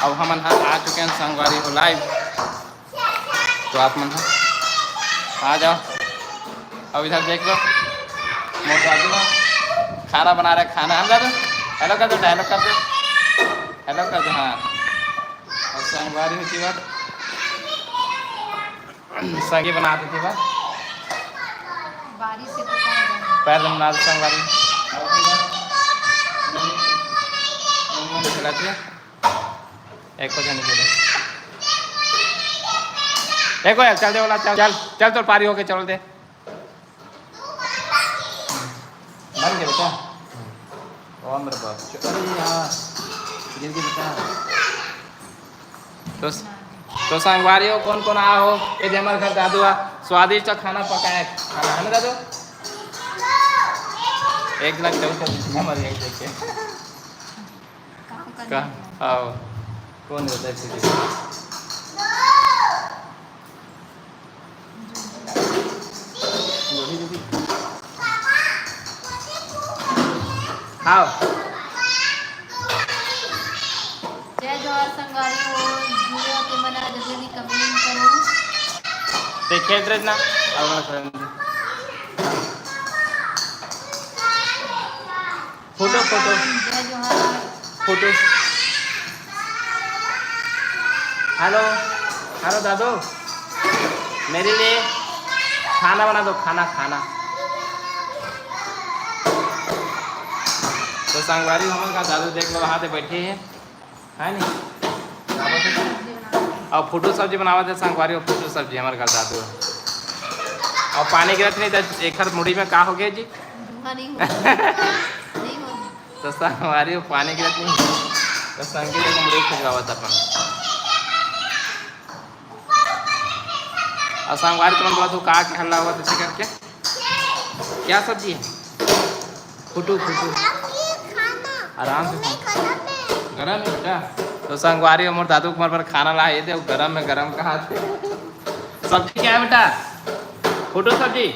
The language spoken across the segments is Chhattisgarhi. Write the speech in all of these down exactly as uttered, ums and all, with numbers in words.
अब हमन ह आ चुके हैं संगवारी हो live। तो आप मन ह आ जाओ। अब इधर देख लो, मोर दादू ह खाना बना रहे, खाना। हम दादू, hello कर दो, dialogue कर दो, hello कर दो। हाँ, और संगवारी हो जी बात। संगी बना देती बा। बारिश से तो कहाँ जाना? पैर में बना दे संगवारी। खिलाती है। एक को जाने दे। देखो यार, चल दे बोला, चल, चल, चल, तो पारी होके चल दे। बन गया बेटा। ओ मेरे बाप, अरे यार, गिर गया बेटा। तो, तो संगवारी हो, कौन कौन आया हो? ये दे हमारे घर दादू आ, स्वादिष्ट खाना पकाए। खाना है ना दादू? एक लाख चौसठ हमारे एक देख के। काम करना का? है। आओ। कौन रहता है इसके पीछे? आओ। जय जोहार संगवारी हो, जुड़े हो ते मन जल्दी जल्दी comment करो। ते खेल रहे ना, अब फोटो, फोटो। जय जोहार। फोटो। हेलो, हेलो दादू, मेरे लिए खाना बना दो, खाना, खाना। तो संगवारी हमन का दादू देख लो, वहाँ पे बैठे हैं। है नी? और फोटो सब्जी बनावत है संगवारी, और फोटो सब्जी हमारे घर दादू है। और पानी गिरत नहीं तो एकर मुड़ी में का हो गया जी? धुआं नहीं होगा। नहीं होगा। तो संगवारी वो पानी गिरत नहीं, तो संगी को मुड़ी खजवावत अपन। और संगवारी तुमन बोला तू का के हल्ला हुआ तुझे करके? क्या सब्जी है? फुटू, फुटू। आराम से खा। गरम है बेटा। तो संगवारी हो मोर दादू कुमार पर खाना ला, ये दे गरम में गरम कहा थे। सब्जी क्या है बेटा? फुटू सब्जी।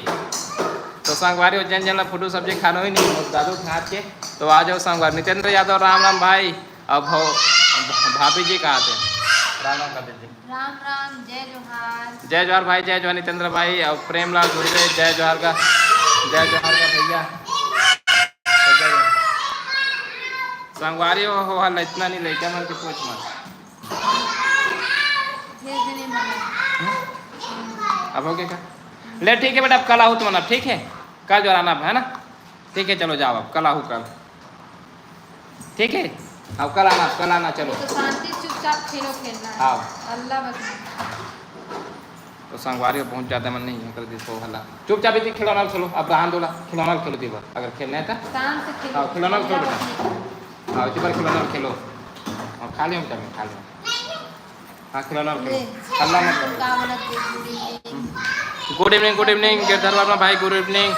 तो संगवारी हो जन जन ला फुटू सब्जी खाना ही नहीं, मोर दादू खा के। तो आ जाओ संगवारी। नितेंद्र यादव राम राम भाई, अब भाभी जी कहा थे? राम राम कर दीजिए। राम राम, जय जोहार। जय जोहार भाई, जय जोहार नितेंद्र भाई और प्रेमलाल गुरुदेव, जय जोहार का, जय जोहार का भैया। तो जय जोहार। संगवारी हो, हो हल इतना नहीं लेके मन के पूछ मत। भेज देने वाला। अब हो गया क्या? ले ठीक है बेटा, अब कल आओ तुम, अब ठीक है, कल जो आना है ना, ठीक है, चलो जाओ, अब कल आओ कल। ठीक है, अब कल आना, कल आना, चलो। तो शांति चुपचाप खेलो, खेलना है। हाँ। अल्लाह बस। तो संगवारी बहुत ज्यादा मन नहीं है, कर दे सो हल्ला। चुपचाप इतनी खिलौना खेलो, अब रहन दो ला, खिलौना खेलो दीवा, अगर खेलना है तो। शांत से खेलो। हाँ, खिलौना खेलो बेटा। हाँ, इसी बार खिलौना खेलो। और खा लियो बेटा, मैं खा लियो। हाँ, खिलौना ले। हल्ला मत करो। का बोलत है, good evening। Good evening, good evening, Girdhar Verma भाई, good evening।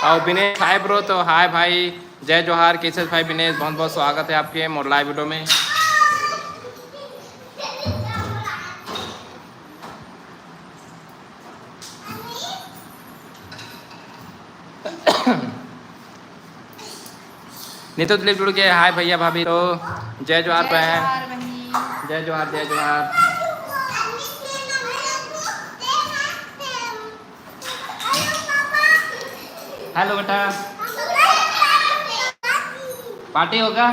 और विनेश, hi bro। तो hi भाई, जय जोहार, कैसे भाई विनेश, बहुत बहुत स्वागत है आपके मोर live video में। नीतू दिलीप जुड़ गए, hi भैया भाभी। तो जय जोहार जय बहन। जोहार बहिनी। जय जोहार, जय जोहार। हेलो बेटा, पार्टी होगा?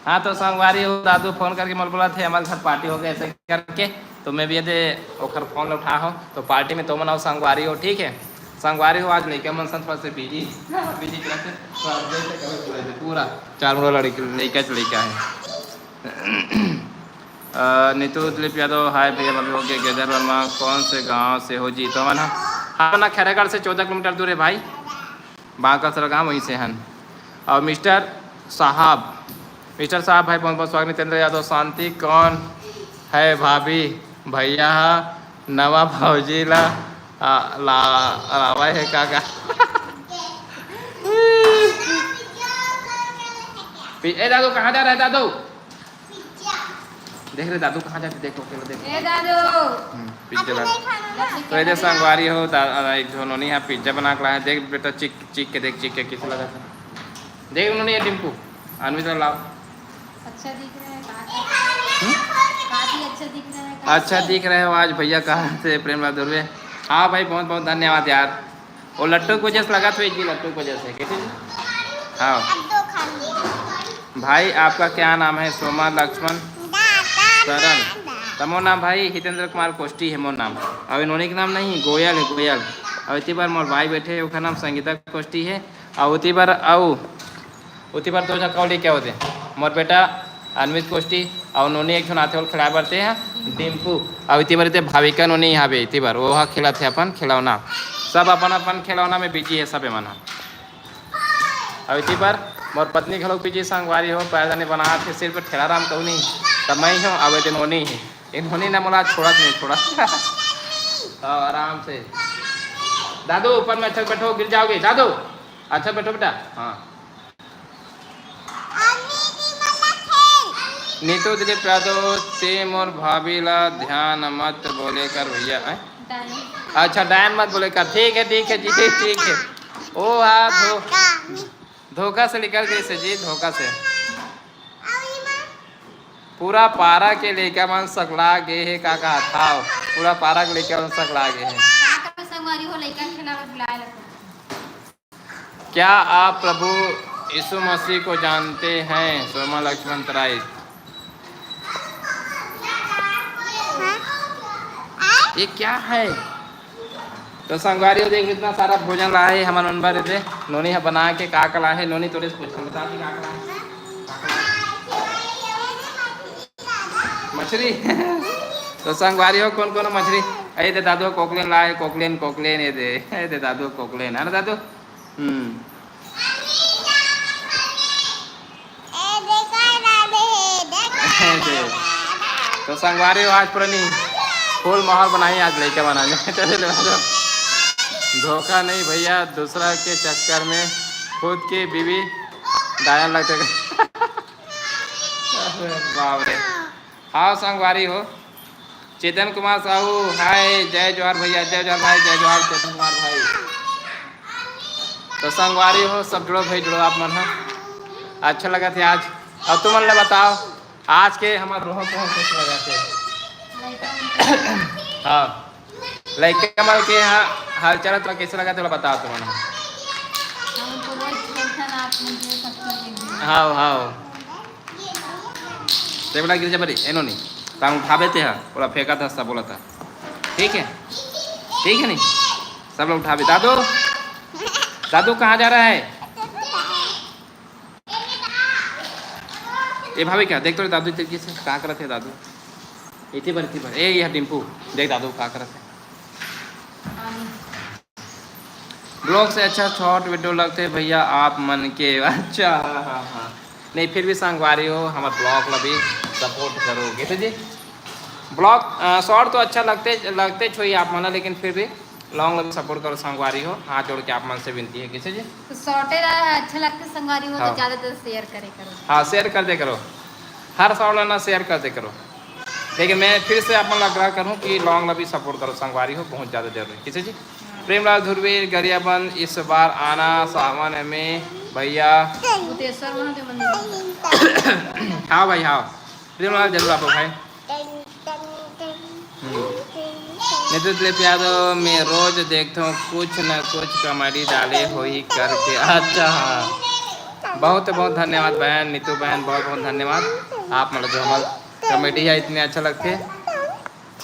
हाँ, तो संगवारी हो, दादू फोन करके मोला बोला थे, हमारे घर पार्टी होगा, ऐसे करके। तो मैं भी यदि ओखर फोन उठा हो, तो पार्टी में तो मनाओ संगवारी हो, ठीक है? संगवारी हो, आज लइका मन संग थोड़ा से बिजी, बिजी रहते, थोड़ा देर से कभी पूरा, पूरा चार मुड़ा लड़की, लइका से लइका है। अ, नीतू दिलीप यादव, hi भैया, भाभी हो गए, गिरधर वर्मा, कौन से गांव से हो जी? तो हमन ह, हमन ह खैरागढ़ से चौदह किलोमीटर दूर है भाई, बांका सरगांव, वहीं से हन। और मिस्टर साहब, मिस्टर साहब भाई, बहुत बहुत स्वागत। नितेंद्र यादव, शांति, कौन है भाभी? भैया ह नवा भौजी ला, आ, ला, लावा है का का? पी-, ए दादू, कहाँ जा रहा है दादू? देख रहे दादू कहाँ जाते, देखो, चलो देखो। ए दादू। हम्म, पिज्जा ला। तो ये संगवारी हो, दा-, एक झो नोनी है, पिज्जा बना के लाया है। देख बेटा, चीख, चीख के देख, चीख के किस लगा था। देख नोनी, ये टिम्पू, अनवी तो लाओ। अच्छा दिख रहा है, काट। हम्म? अच्छा दिख रहे हो आज भैया, कहाँ से? प्रेमलाल धुर्वे। हाँ भाई, बहुत बहुत धन्यवाद यार। वो लट्टू की वजह से लगा, तो एक ही लट्टू की वजह से, कैसे जी? हाँ। भाई, आपका क्या नाम है? सोमा लक्ष्मण सरन। त मोर नाम भाई हितेंद्र कुमार कोष्टी है मोर नाम। अउ नोनी के नाम नहीं, गोयल है, गोयल। अउ इतनी बार मोर भाई बैठे है, ओकर नाम संगीता कोष्टी है। अउ उतनी बार, अउ उतनी बार दो झक्का लेके होते। मोर बेटा अनमित कोष्टी अउ नोनी एक झन आथे, ओला खिलाए बर ते ह डिम्पू। अउ इतनी बार इतने भाविका नोनी यहाँ पे, इतनी बार वो हा खेलत हे अपन खिलौना। सब अपन अपन खिलौना में बिजी है सब एमन ह। अउ इतनी बार मोर पत्नी घलो बिजी संगवारी हो, पैरदानी बनात हे, सिर्फ ठेला राम कहू नहीं, त मैं ही हूँ, अब ये नोनी ही। ये नोनी ना मोला छोड़त नहीं, छोड़त। हाँ, आराम से। दादू, ऊपर में अच्छा बैठो, गिर जाओगे। दादू, अच्छा बैठो बेटा। हाँ। नीतू दीदी, प्यादो, ते मोर भाभी ला ध्यान मत बोले कर भैया। हैं? डायन। अच्छा, डायन मत बोले कर। ठीक है, ठीक है जी, ठीक है। ओ हाँ, धो-, धोखा से निकल गई से जी, धोखा से। पूरा पारा के लइका मन सकला गे हे, का कहत हव? पूरा पारा के लइका मन सकला गे हे। का करबे संगवारी हो, लइका के खिलावे बुलाए ला। क्या आप प्रभु यीशु मसीह को जानते हैं? सोमा लक्ष्मण तराई। ये क्या है? तो संगवारी हो, देख, इतना सारा भोजन लाए हे हमर मन बर। एदे नोनी ह बना के का का लाए हे, नोनी तोरे से पूछ, बता दी का का लाए हे? मछरी। तो संगवारी हो, कौन कौन मछरी? ए दे दादू कोकलेन लाए, कोकलेन, कोकलेन, ए दे, ए दे दादू कोकलेन, है ना दादू? हम्म। ए दे। तो संगवारी हो, आज पुरानी फुल माहौल बनाई, आज लइका बनाने। चले ले दादू। धोखा नहीं भैया, दूसरा के चक्कर में खुद के बीवी डायन लगते। अरे बाप रे। हाँ संगवारी हो, चेतन कुमार साहू, हाय, जय जोहार भैया, जय जोहार भाई, जय जोहार चेतन कुमार भाई। तो संगवारी हो, सब जुड़ो भाई, जुड़ो आप मन ह। अच्छा लगत हे आज। अब तुमन ला बताओ, आज के हमर रोहन पोहन कैसे लगत हे? हाँ, लइका मन के यहाँ हाल चाल तो कैसे लगत हे, ओला बताओ तुमन। हम तो रोज खेलथन, आप मन के सबके लिए। हाँ, हाँ। ते बेटा गिर जा बरी, एनो नहीं। तांग उठाबे ते हा, ओला फेंका था, सब बोला था। ठीक है? ठीक है नहीं? सब लोग उठाबे। दादू, दादू कहाँ जा रहा है? ए भाभी क्या? देख तो रे दादू, इतने कैसे, का करत हे दादू? इतनी बार, इतनी बार। ए, यह डिम्पू, देख दादू का करत हे। Vlog से अच्छा short video लगते भैया आप मन के। अच्छा, हाँ, हाँ, हाँ। नहीं, फिर भी संगवारी हो, हमर vlog ला भी support करो, कैसे जी? Vlog, अ, short तो अच्छा लगते, लगते छोई आप मन ला, लेकिन फिर भी long ला भी support करो संगवारी हो, हाथ जोड़ के आप मन से विनती है, कैसे जी? तो short ला अच्छा लगते संगवारी हो, तो हाँ। ज्यादा से ज्यादा share करे करो। हाँ, share कर दे करो, हर short ला ना share कर दे करो। लेकिन मैं फिर से आप मन ला आग्रह करूँ कि long ला भी support करो संगवारी हो, बहुत ज्यादा जरूरी, कैसे जी? प्रेमलाल धुरवे गरियाबंद इस बार आना सावन में भैया। भूतेश्वर महादेव मंदिर। हाँ भाई, हाँ, प्रेमलाल जरूर आपो भाई। हम्म। नेतृत्व ले प्यारो, मैं रोज देखता हूँ कुछ न कुछ comedy डाले होही करके। अच्छा, हाँ, बहुत बहुत धन्यवाद बहन, नीतू बहन, बहुत बहुत धन्यवाद। आप मतलब जो हमारे comedy है इतने अच्छा लगते।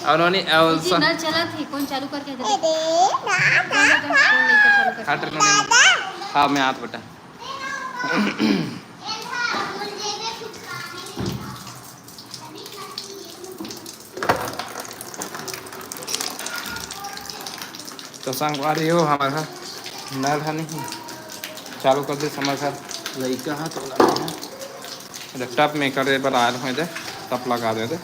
अउ नोनी, अउ जी, स- नल चलत हे, कौन चालू करके दे? ए दे, ना, ना, ना। कौन लेकर चालू करके? हट रे नोनी। हाँ, मैं आत बेटा। तो संगवारी हो, हमर घर नल ह नहीं चालू कर दे, हमर घर लइका ह तो लगे हे। टप में करे बर आयल हों दे, टप लगा दे दे।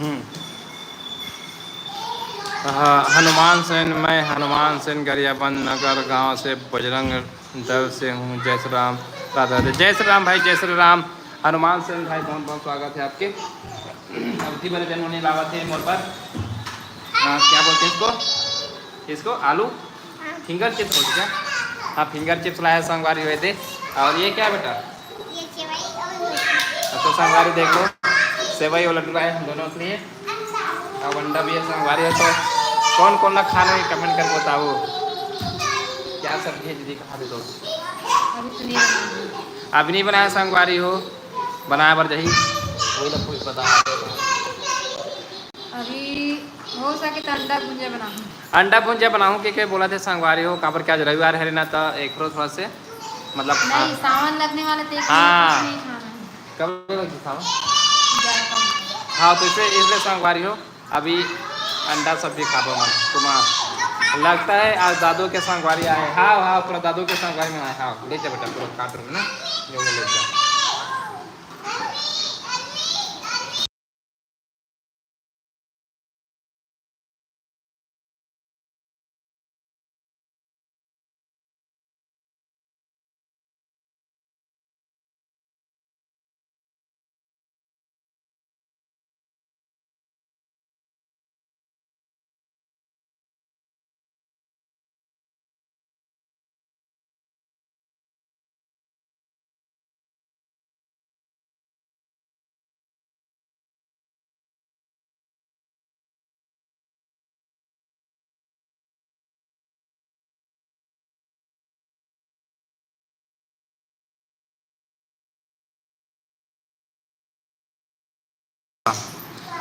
हम्म। हाँ, हनुमान सेन, मैं हनुमान सेन गरियाबंद नगर गांव से बजरंग दल से हूँ। जय श्री राम, राधे राधे। जय श्री राम भाई, जय श्री राम। हनुमान सेन भाई, बहुत बहुत स्वागत है आपके। अब की बार जन्म होने लावा थे मोर पर। हाँ, क्या बोलते हैं इसको? इसको आलू? फिंगर चिप्स बोलते क्या? हाँ, फिंगर चिप्स लाया संगवारी हुए थे। और ये क्या बेटा? तो संगवारी देख लो, सेवई और लड्डू लाए हम दोनों के लिए। अब अंडा भी है संगवारी हो, तो कौन कौन ला खाना है कमेंट करके बताओ। क्या सब्जी है दीदी, कहाँ दे दो? अभी तो नहीं बनाया। अभी नहीं बनाया संगवारी हो, बनाए बर जही, वही ला पूछ बता। अभी हो सके तो अंडा भुंजा बनाहूँ। अंडा भुंजा बनाहूँ के, के बोला थे संगवारी हो, काबर क्या आज रविवार है ना, तो एक रोज थोड़ा से मतलब नहीं, हाँ। सावन लगने वाला तो एक हाँ। कुछ नहीं खाना है। कब लगी सावन? ग्यारह तारीख। हाँ, तो इसे इसलिए संगवारी हो, अभी अंडा सब्जी खाबो मन। तुम्हारा लगता है आज दादू के संगवारी आए। हाँ, हाँ, पूरा दादू के संगवारी में आए। हाँ, ले जा बेटा, पूरा काट लो ना, जो ले जा।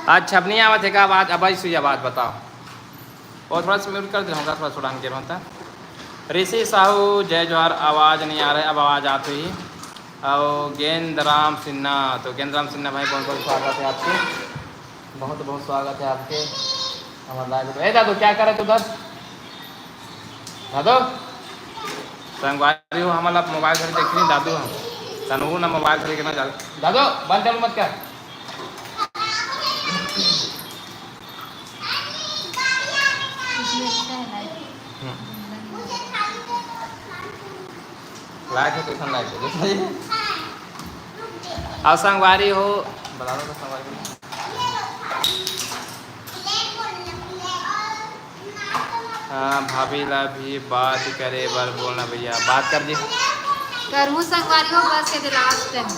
अच्छा, अब नहीं आवत है का आवाज? अब आई सुई आवाज, बताओ। और थोड़ा सा म्यूट कर दे, होगा थोड़ा सा उड़ान के होता। ऋषि साहू, जय जोहार, आवाज नहीं आ रहा है, अब आवाज आती ही। और गेंद राम सिन्हा, तो गेंद राम सिन्हा भाई, बहुत बहुत स्वागत है आपके, बहुत बहुत स्वागत है आपके हमारे लाइव में। ए दादू, क्या करे तू उधर? दादू, संगवारी हो, हमन ला मोबाइल घड़ी देखी नहीं दादू, हम तनू ना मोबाइल घड़ी के ना जा। दादू, बंद चालू मत कर। इसमें अच्छा है लाइट। हम्म। लाइट है, कैसन लाइट है? आ संगवारी हो, बता दो तो संगवारी हो। हाँ, भाभी ला भी बात करे बर बोलना भैया, बात कर जी। करहूँ संगवारी हो, बस ये लास्ट टाइम।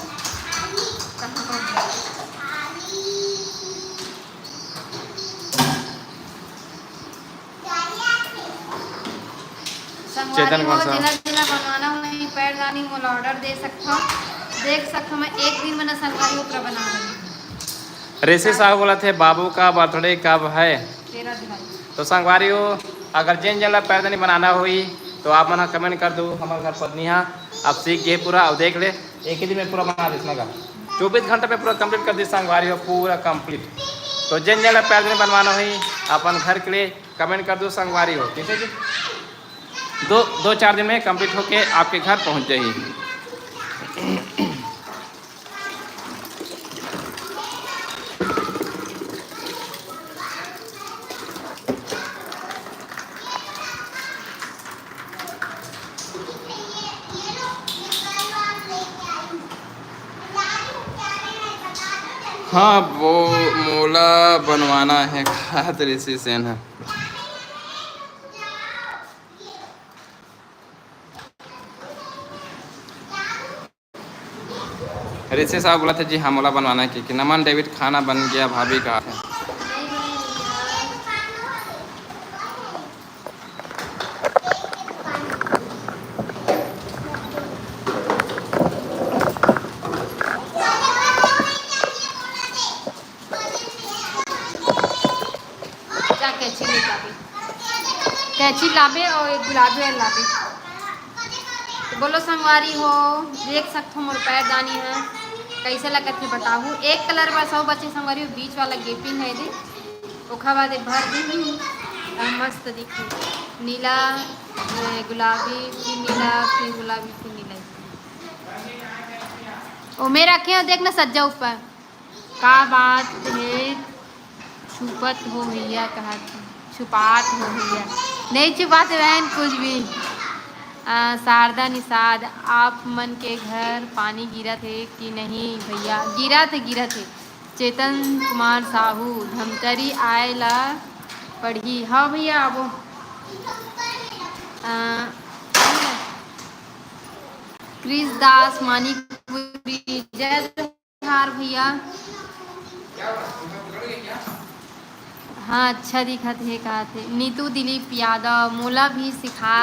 संगवारी चेतन हो, कौन सा? जेला जेला बनवाना होही पैरदानी, मोला ऑर्डर दे सकथव, देख सकथव, मैं एक दिन में ना संगवारी ओकरा बना देहूँ। ऋषि साहू बोलत हे, बाबू का बर्थडे कब है? तेरह जुलाई। तो संगवारी हो, अगर जेन जेन ला पैरदानी बनाना होही तो आप मन ह कमेंट कर दो। हमर घर पत्नी हा अब सीख गे पूरा, अब देख ले, एक ही दिन में पूरा बना देस ना गा। चौबीस घंटा में पूरा कंप्लीट कर देस संगवारी हो, पूरा कंप्लीट। तो जेन जेन ला पैरदानी बनवाना होही अपन घर के लिए कमेंट कर दो संगवारी हो, ठीक है जी। दो, दो चार दिन में कंप्लीट होके आपके घर पहुंच जाही। हाँ, वो मोला बनवाना है, खात ऋषि सेन है। ऋषि साहब बोलत हे जी, हाँ, मोला बनवाना है, कि, कि नमन डेविड, खाना बन गया, भाभी कहा थे। जा कैंची लेके आबे, कैंची लाबे और एक गुलाबी वाला लाबे। तो बोलो संगवारी हो, देख सकथो मोर पैरदानी है, कैसे लगत हे बताहू। एक कलर बस अउ बचे संगवारी हो, बीच वाला गेपिंग है दे, ओखर बाद ये भर दी, आ, मस्त दिखे, नीला, ए, गुलाबी, फिर नीला, फिर गुलाबी, फिर नीला। ओमे रखे हो, देख ना, सज्जा ऊपर। का बात हे, छुपत हो भैया, कहा छुपात हो भैया, नहीं छुपात बहन कुछ भी। आ, शारदा निषाद, आप मन के घर पानी गिरत हे कि नहीं भैया? गिरत हे, गिरत हे। चेतन कुमार साहू, धमतरी आए ला पड़ही। हाँ भैया, आबो। आ, क्रिस दास, मानिकपुरी, जय जोहार भैया। हाँ, अच्छा दिखत हे, कहा थे नीतू दिलीप यादव, मोला भी सिखा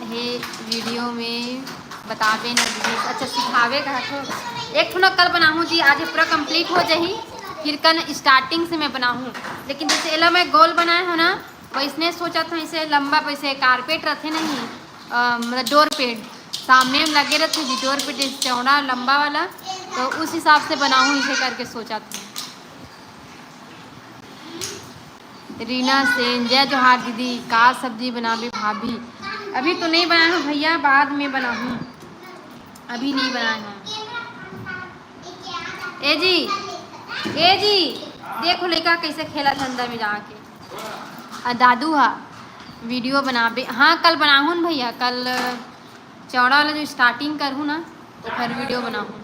हे वीडियो में बताबे न दीदी। अच्छा, सिखावे कहा थो। एक ठो न कल बनाहूँ जी, आज ये पूरा कंप्लीट हो जाही, फिर कल स्टार्टिंग से मैं बनाहूँ। लेकिन जैसे एला मैं गोल बनाए हो ना, वैसने सोचत हूँ, ऐसे लंबा, वैसे कारपेट रहते नहीं, अ, मतलब डोर पेट सामने में लगे रहते जी, डोर पेट जैसे चौड़ा लंबा वाला, तो उस हिसाब से बनाऊँ, इसे करके सोचत हूँ। रीना सेन, जय जोहार दीदी, का सब्जी बनाबे भाभी? अभी तो नहीं बनाए हूँ भैया, बाद में बनाहूँ, अभी नहीं बनाए हूँ। ए जी, ए जी, देखो लइका कैसे खेलत हे अंदर में जाके। आ दादू हा वीडियो बनाबे, हाँ कल बनाहूँ न भैया, कल चौड़ा वाला जो स्टार्टिंग करहूँ ना, तो फिर वीडियो बनाहूँ।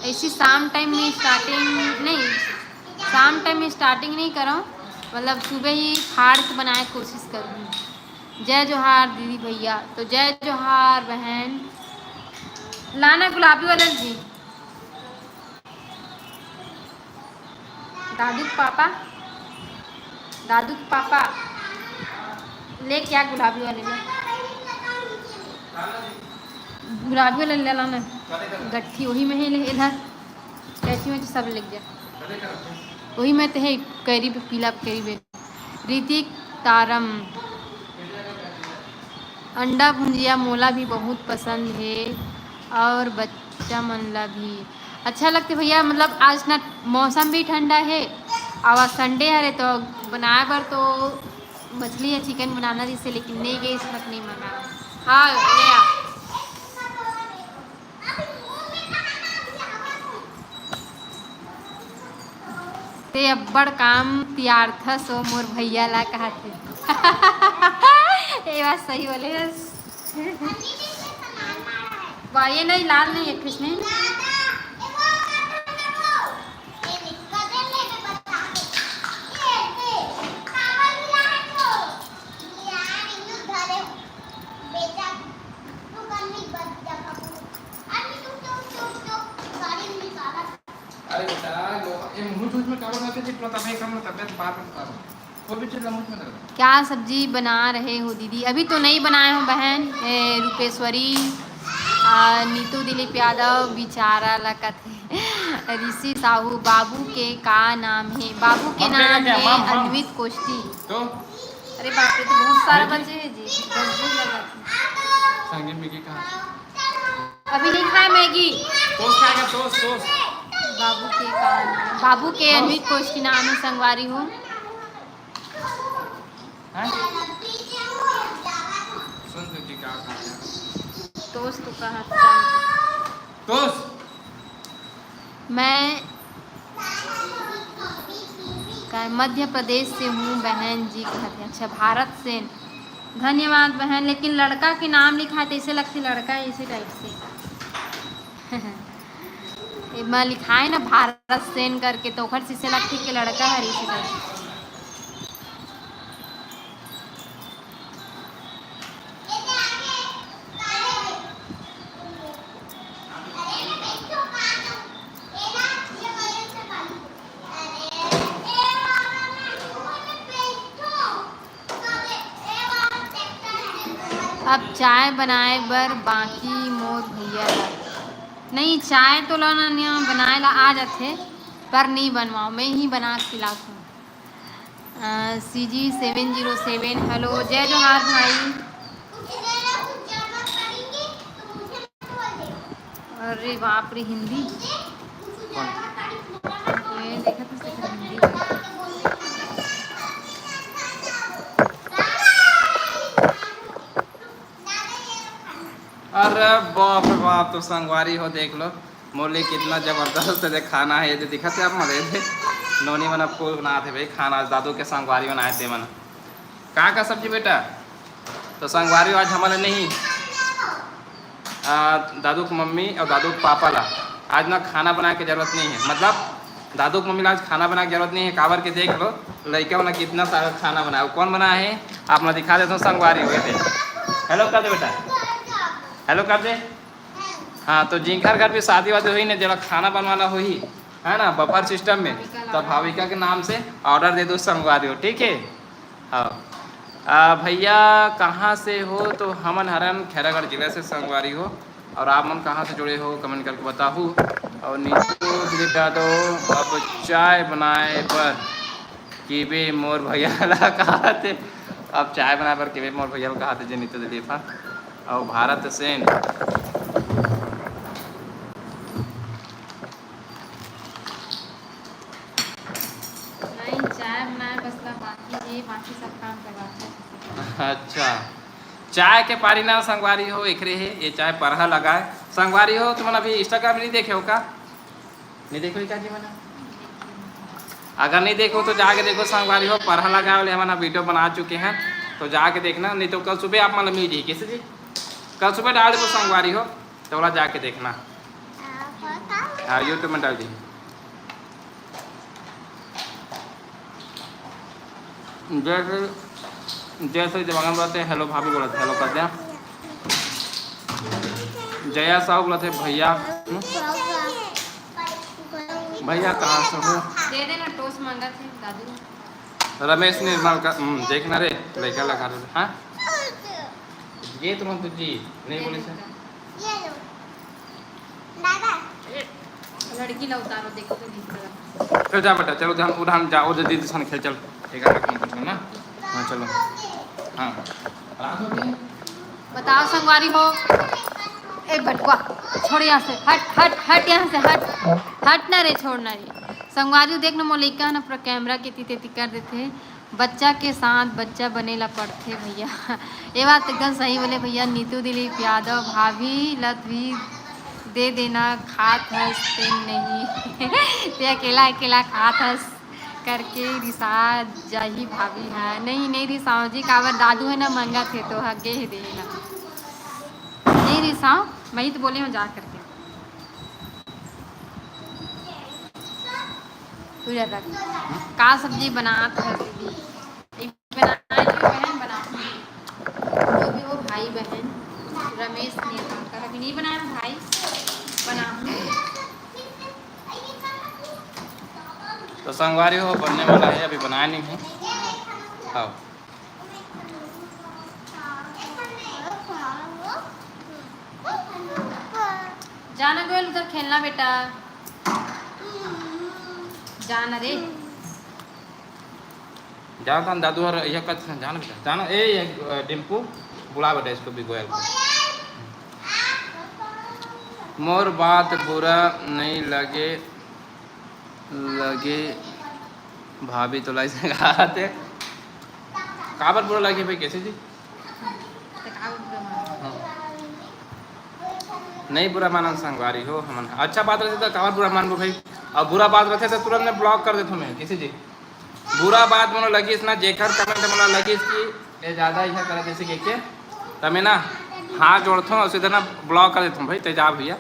ऐसी शाम टाइम में स्टार्टिंग नहीं, शाम टाइम में स्टार्टिंग नहीं करो, मतलब सुबह ही फाड़ के बनाए कोशिश करूँ। जय जोहार दीदी भैया, तो जय जोहार बहन। लाना गुलाबी वाला जी। दादू के पापा, दादू के पापा ले क्या गुलाबी वाले ले, गुलाबी वाले ले लाना। गट्ठी वही में है, ले इधर कैंची वैंची सब ले जा, वही में तो है। करीब पीला करीब है। ऋतिक तारम, अंडा भुंजिया मोला भी बहुत पसंद हे और बच्चा मन ला भी अच्छा लगथे भैया। मतलब आज ना मौसम भी ठंडा हे और आज संडे हरे तो बनाए बर तो मछली या चिकन बनाना जैसे, लेकिन नहीं गए, इसमत नहीं मंगा। हाँ, ले आ। ते अब्बड़ काम तियारथस ओ मोर भैया ला, कहा थे। ये बात सही बोले हस। वाह, ये नहीं, लाल नहीं है, कृष्ण। अरे बेटा, लो, ये मुंह झूठ में काबर करते जी? अपना तबीयत कम, तबीयत बार बार उतारो। कोई भी चीज मुंह में रखो। क्या सब्जी बना रहे हो दीदी? अभी तो नहीं बनाए हो बहन। ए, रूपेश्वरी, आ, नीतू दिलीप यादव, बेचारा ला कथे। ऋषि साहू, बाबू के का नाम है? बाबू के मम्मी का नाम क्या? है मम, मम। अन्वित कोष्टी। तो? अरे बाप रे, तो बहुत सारा मैगी? बचे हैं जी, बदबू लगा। संगे मैगी कहाँ? अभी नहीं खाए मैगी। टोस्ट खाएगा, टोस्ट, टोस्ट। बाबू के का नाम? बाबू के टोस्ट। अन्वित कोष्टी नाम है, संगवारी हो। हैं? सुन तो जी, क्या कहा? टोस्ट तो कहा था। टोस्ट। मैं का मध्य प्रदेश से हूँ बहन जी, कहते हैं। अच्छा, भारत से। धन्यवाद बहन, लेकिन लड़का के नाम लिखा है तो ऐसे लगते लड़का है, इसी टाइप से। एमा लिखाए ना भारत सेन करके, तो ओखर से लगथे कि लड़का हर इसी करके। अब चाय बनाए बर बाकी मोर भैया ला। नहीं, चाय तो ला ना, ना बनाए ला आ जाथे, पर नहीं बनवाओ, मैं ही बना के पिलाथों। अ, C G seven zero seven, hello, जय जोहार भाई। अरे बाप रे, हिंदी। ये देखा तो सिर्फ हिंदी। अरे बाप रे बाप, तो संगवारी हो, देख लो, मोर लिए कितना जबरदस्त दे खाना है। ये दे दिखत है आप मन, ये दे नोनी मन फूल बनात हे भाई खाना। आज दादू के संगवारी मन आए ते मन। का का सब्जी बेटा? तो संगवारी हो, आज हमन नहीं, आ, दादू के मम्मी और दादू के पापा ला आज ना खाना बनाए के जरूरत नहीं है। मतलब दादू के मम्मी ला आज खाना बनाए के जरूरत नहीं है, काबर के देख लो लइका मन कितना सारा खाना बनाए। कौन बनाए है आप मैं दिखा देता हूँ संगवारी हो। ये दे, हेलो कर दे बेटा, हेलो कर दे। हाँ, तो जिंकर घर भी शादी वादी होही ना, जेला खाना बनवाना होही, है ना, बफर सिस्टम में, भाविका तो ला- भाविका के नाम से ऑर्डर दे दो संगवारी हो, ठीक है। हाँ। आ, भैया कहाँ से हो? तो हमन हरन खैरागढ़ जिला से संगवारी हो। और आप मन कहाँ से जुड़े हो, कमेंट करके बताहू। और नीतू दिलीप यादव, अब चाय बनाए बर किबे मोर भैया ला कहाथे। अब चाय बनाए बर किबे मोर भैया ला कहाथे जे नीतू दिलीप हा। और भारत सेन। नहीं, चाय बनाए बस ला बाकी हे, बाकी सब काम करवाथे। अच्छा, चाय के पारी ना संगवारी हो, एकरे हे, ये चाय परहा लगाए। संगवारी हो, तुमन अभी Instagram नहीं देखे हो का? नहीं देखे हो का जी मन? अगर नहीं देखो तो जाके देखो संगवारी हो, परहा लगाए वाले हमन video बना चुके हैं, तो जाके देखना, नहीं तो कल सुबह आप मन मिल जाही। कैसे जी? कल सुबह डाल दो संगवारी हो, तो वाला जाके देखना। हाँ, YouTube में डाल दी। जैसे, जैसे जमाना में रहते, "हेलो भाभी" बोलत हे, "हेलो" कर दे। जया साहू बोलत हे, "भैया।" हम्म? "भैया कहाँ से हो?" दे देना, टोस मांगत हे दादू। रमेश निर्मल का, हम्म, देखना रे, लड़का लगा रहे, हाँ? ये तुरंत जी नहीं बोले सर। लड़की ला उतारो, देखो तो नहीं पड़ा। चल जा बेटा, चलो ध्यान, उधान जा, उधर दीदी सन खेल, चल। एक आध काम करना। हाँ, चलो। हाँ। रात हो गई? बताओ संगवारी हो। ए बटुआ, छोड़ यहाँ से, हट, हट, हट यहाँ से, हट। हट ना रे, छोड़ ना रे। संगवारी हो, देख ना, मोर लइका ना पूरा कैमरा के तीते ती कर देथे। बच्चा के साथ बच्चा बने ला पड़थे भैया। ये बात एकदम सही बोले भैया। नीतू दिलीप यादव, भाभी ला भी दे देना, खात हस ते नहीं। ते अकेला अकेला खात हस करके रिसा जाही भाभी हा। नहीं, नहीं रिसाओ जी, काबर दादू हे ना, मंगत हे तो हगे हे देना। नहीं रिसाओ, मैं ही तो बोले हूँ जा करके। तू जा रख। का सब्जी बनात हस दीदी? एक बनाए जो बहन बनाऊंगी। जो भी हो भाई बहन, रमेश ने कहा कि नहीं बनाया भाई, बनाऊंगी। तो संगवारी हो, बनने वाला है, अभी बनाया नहीं है। हाँ। जाना गोयल उधर खेलना बेटा, जाना रे। जाना था दादू हर यह कथ जाना बेटा, जाना। ए, ये, अ, डिम्पू, बुला बेटा इसको भी, गोयल को। मोर बात बुरा नहीं लगे, लगे भाभी तो लाई से कहा थे। काबर बुरा लगे भाई, कैसे जी? तो का बुरा माना? हाँ। नहीं बुरा मानन संगवारी हो हमन। अच्छा बात रहथे तो काबर बुरा मानबो भाई? और बुरा बात रहथे तो तुरंत में block कर देथों मैं, किसी जी। बुरा बात मोला लगिस ना, जेकर comment मोला लगिस कि ये ज़्यादा इहा करत जैसे के, के, त मैं ना हाथ जोड़थों और सीधा ना block कर देथों भाई, ते जा भैया,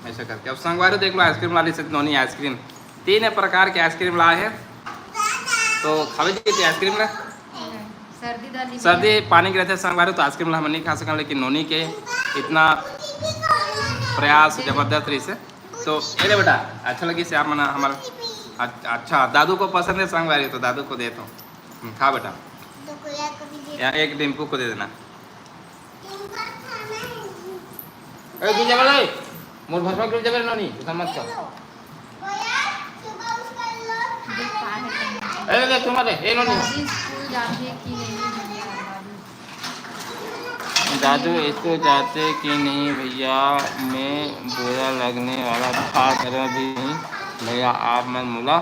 ऐसा करके। अब संगवारी देख लो, ice cream ला ली से नोनी ice cream, तीन प्रकार के ice cream लाए हैं, तो खावे जी ice cream ना। सर्दी दादी सर्दी पानी के रहथे संगवारी, तो ice cream ला हम नहीं खा सकन, लेकिन नोनी के इतना प्रयास जबरदस्त रही से। तो ये ले बेटा, अच्छा लगी से आप मना हमारा। अ-, अच्छा, दादू को पसंद है संगवारी, तो दादू को देता हूँ। हम्म, खा बेटा। या एक डिम्पू को दे देना। ए, गिर जाबे रे। मोर भसमा गिर जाबे रे नोनी, तू समझ कर। ए, ले, तुम्हारे, ए, नोनी। दादी स्कूल जाथे कि नहीं भैया? दादू स्कूल जाथे कि नहीं भैया? मैं बुरा लगने वाला था, जरा भी नहीं भैया, आप मन मोला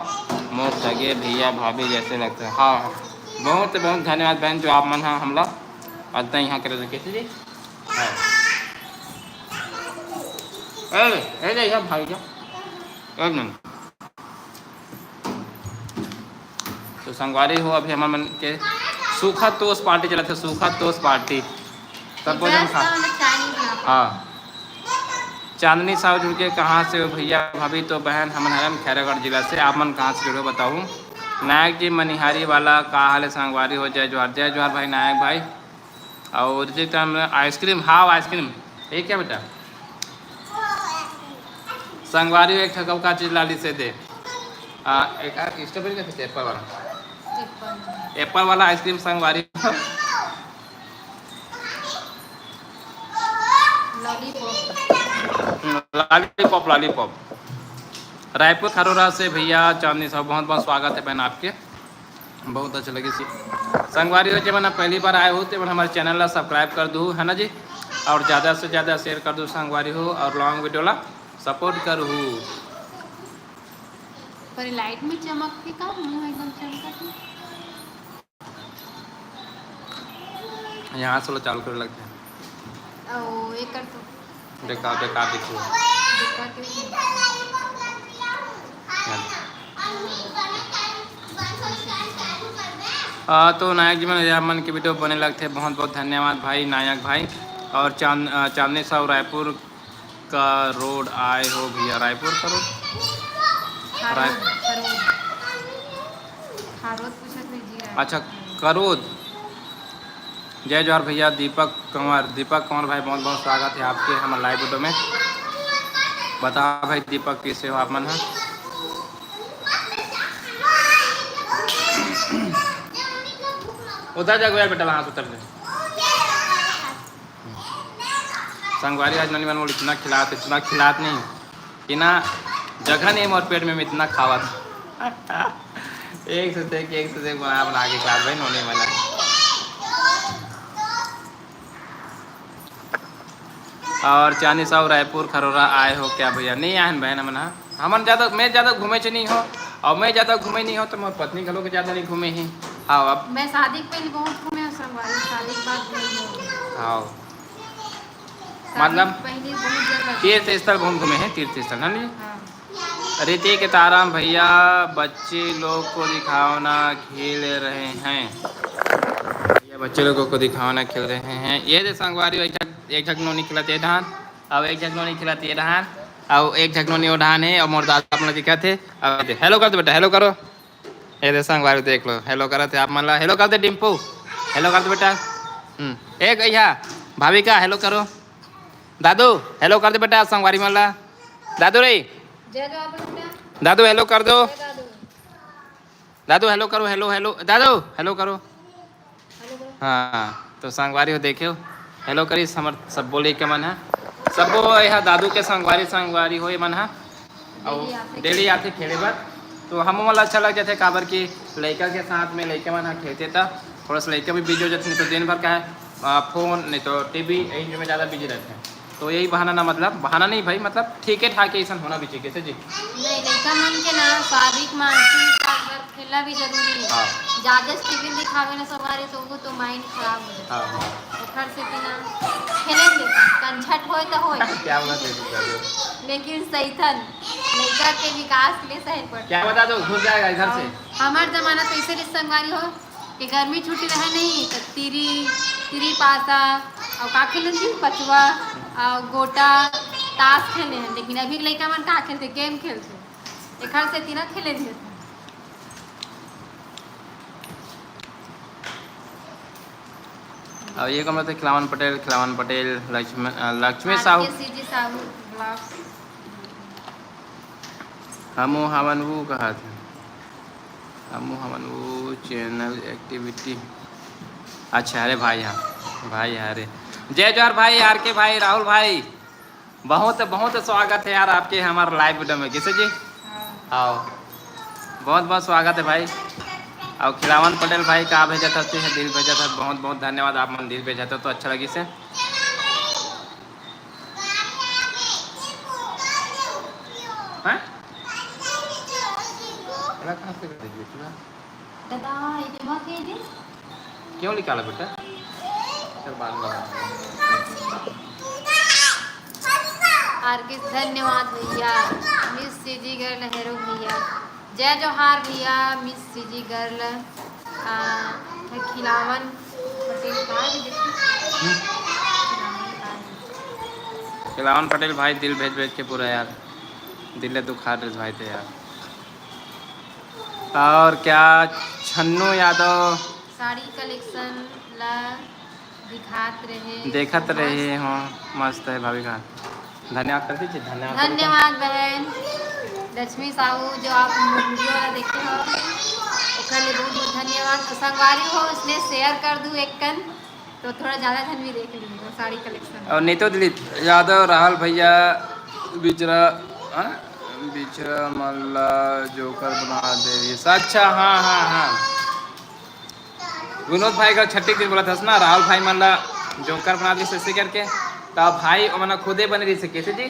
मोर सगे भैया भाभी जैसे लगते हैं। हाँ, बहुत बहुत धन्यवाद बहन, जो आप मन हा हमला अतना यहाँ करे रखे थे जी। हाँ। ए, ए, ले, यहाँ भाई जा। एक मिनट। तो संगवारी हो, अभी हमर मन के सूखा तोस पार्टी चलत हे, सूखा तोस पार्टी। सब भोजन खा। हाँ। चांदनी साहू जुड़ के, "कहाँ से हो भैया भाभी?" तो बहन, हमन हरन खैरागढ़ जिला से। आप मन कहाँ से जुड़े हो बताओ। नायक जी मनिहारी वाला, का हाल है संगवारी हो? जय जोहार, जय जोहार भाई नायक भाई। और जी, तो हम ice cream, हाँ, ice cream, ये क्या बेटा? संगवारी हो, एक ठकव का चीज लाली से दे। आ, एक आ, स्ट्रॉबेरी का, एप्पल वाला। एप्पल। एप्पल वाला आइसक्रीम संगवारी हो। लॉलीपॉप। हम्म, लॉलीपॉप, लॉलीपॉप। रायपुर खरोरा से भैया चांदनी साहू, बहुत बहुत स्वागत है बहन आपके। बहुत अच्छा लगे सी। संगवारी हो, जब ना पहली बार आए हो तो हमारे चैनल ला सब्सक्राइब कर दू, है ना जी। और ज़्यादा से ज़्यादा शेयर कर दू संगवारी हो, और लॉन्ग वीडियो ला सपोर्ट करू। पर लाइट में चमक के का मुंह एकदम चमकत है। यहाँ से लो चालू करे लगते हैं। ओ, ये कर तो। देखा, देखा, देखो। देखा के भी नहीं। आ, तो नायक जी मन, यह मन के वीडियो बने लगते। बहुत बहुत धन्यवाद भाई नायक भाई। और चांद, आ, चांदनी साहू रायपुर का रोड आए हो भैया, रायपुर का रोड? खारोद, राय- खारोद। खारोद पूछत नहीं जी, रायपुर। अच्छा, करोद। जय जोहार भैया दीपक कंवर। दीपक कंवर भाई, बहुत बहुत स्वागत है आपके हमारे लाइव वीडियो में। बता भाई दीपक, कैसे हो आप मन ह? उतर जा यार बेटा, वहाँ से उतर ले। संगवारी आज ननी मन मोला इतना खिलात, इतना खिलात नहीं कि ना जगह नहीं मोर पेट में, मैं इतना खावत। एक से देख, एक से देख बना, बना के खिलात भाई नोनी मन। और चांदनी साहू रायपुर खरोरा आए हो क्या भैया? नहीं आए हैं बहन हमन ह। हमन ज़्यादा, मैं ज़्यादा घूमे च नहीं हो, और मैं ज़्यादा घूमे नहीं हो तो मोर पत्नी घलो के ज़्यादा नहीं घूमे ही। हाँ, अब मैं शादी के पहले बहुत घूमे हूँ संगवारी, शादी के बाद नहीं घूमे। हाँ। शादी मतलब के पहले बहुत जगह तीर्थ स्थल बहुत घूमे हैं, तीर्थ स्थल, है नी? हाँ। ऋतिक ताराम भैया, बच्चे लोग को दिखाओ ना, खेल रहे हैं। भैया, बच्चे लोगों को दिखाओ ना, खेल रहे हैं। ये दे संगवारी, एक झक, एक झक नोनी खिलाते धान, अब एक झक नोनी खिलाते धान, अब एक झक नोनी वो धान है, और मोर दादा अपना दिखाते। अब दे, हेलो कर दो बेटा, हेलो करो। ये दे संगवारी, देख लो, हेलो करत है आप मन ला। हेलो कर दे डिम्पू, हेलो कर दे बेटा। हम्म, एक भैया, भाविका, हेलो करो। दादू, हेलो कर दे बेटा संगवारी मन ला। दादू रे, जय दादू बेटा। दादू, हेलो कर दो। जय दादू। दादू, हेलो करो, हेलो, हेलो। दादू, हेलो करो। हेलो करो। हाँ, तो संगवारी हो, देखियो, हेलो करिस हमर सब्बो लइका मन ह। सब्बो एहा दादू के संगवारी, संगवारी हो ये मन ह। अउ डेली आथे। डेली आथे खेले बर, तो हमन ला अच्छा लग जाथे, काबर कि लइका के साथ में लइका मन ह खेलथे, त थोड़ा सा लइका भी बिजी हो जाथे, नहीं तो दिन भर का है, आ, फोन, नहीं तो टीवी, यही में ज़्यादा बिजी रहथे। तो यही बहाना ना, मतलब, बहाना नहीं भाई, मतलब, ठीक है ठाक है, ऐसा होना भी चाहिए। कैसे जी? नहीं, लइका मन के ना शारीरिक, मानसिक अगर खेलना भी जरूरी है। हाँ। ज्यादा टीवी दिखावे ना सवारी, तो वो तो माइंड खराब हो जाता है। हाँ, हाँ। ओखर से कि ना खेले दे, कंझट होए तो होए। क्या बात है, क्या बात है। लेकिन सही थन, लइका के विकास के लिए सही पड़ता। क्या बता दो, घुस जाएगा इधर से। हाँ। हमार जमाना तो ऐसे रिश्ते संगवारी हो कि गर्मी छुट्टी रहे नहीं, तो तिरी, तिरी पासा, और का खेलन जी? पचवा, और गोटा, ताश खेले हैं। लेकिन अभी के लइका मन का खेलते? गेम खेलते। एखर से तिना खेले नहीं। और ये कौन रहते? खिलावन पटेल, खिलावन पटेल, लक्ष्मी, अ, लक्ष्मी साहू। आर के सी जी साहू ब्लॉग्स। हमू हमन वो कहा थे, हमू हमन वो चैनल एक्टिविटी। अच्छा, अरे भाई, हाँ भाई, अरे जय जोहार भाई, आर के भाई, राहुल भाई, बहुत बहुत स्वागत है यार आपके हमारे लाइव वीडियो में। किसे जी? हाँ। आओ, बहुत बहुत स्वागत है भाई। और खिलावन पटेल भाई का भेजा था, तुझे दिल भेजा था, बहुत बहुत धन्यवाद, आप मन दिल भेजा था तो अच्छा लगी से। हैं? एला कहाँ से कर दीजिए पूरा? दादा, ये जमा के दे। क्यों निकाला बेटा? चल, बाद में। आर के धन्यवाद भैया, मिस सीजी गर्ल हेरो भैया, जय जोहार भैया, मिस सीजी गर्ल, आ, खिलावन पटेल का भी देखो। हम्म। खिलावन का भी। खिलावन पटेल भाई दिल भेज भेज के पूरा यार, दिल दुखा रहे भाई थे यार। और क्या छन्नू यादव? साड़ी कलेक्शन ला दिखात रहे। देखत रहे हो, मस्त है भाभी का। धन्यवाद कर दीजिए, धन्यवाद कर दीजिए। धन्यवाद बहन लक्ष्मी साहू, जो आप वीडियो ला देखे हो, ओकर लिए बहुत बहुत धन्यवाद। तो संगवारी हो, इसने शेयर कर दू एक कन, तो थोड़ा ज़्यादा झन भी देख ली वो साड़ी कलेक्शन। और नीतू दिलीप यादव, राहुल भैया, बिचरा, हाँ? बिचरा मल्ला जोकर बना दे रही। अच्छा, हाँ, हाँ, हाँ। विनोद भाई का छट्टी दिन बोला था ना, राहुल भाई मन ला जोकर बना दे, ऐसे करके। तो भाई, ओमन खुदे बने रही से कैसे जी?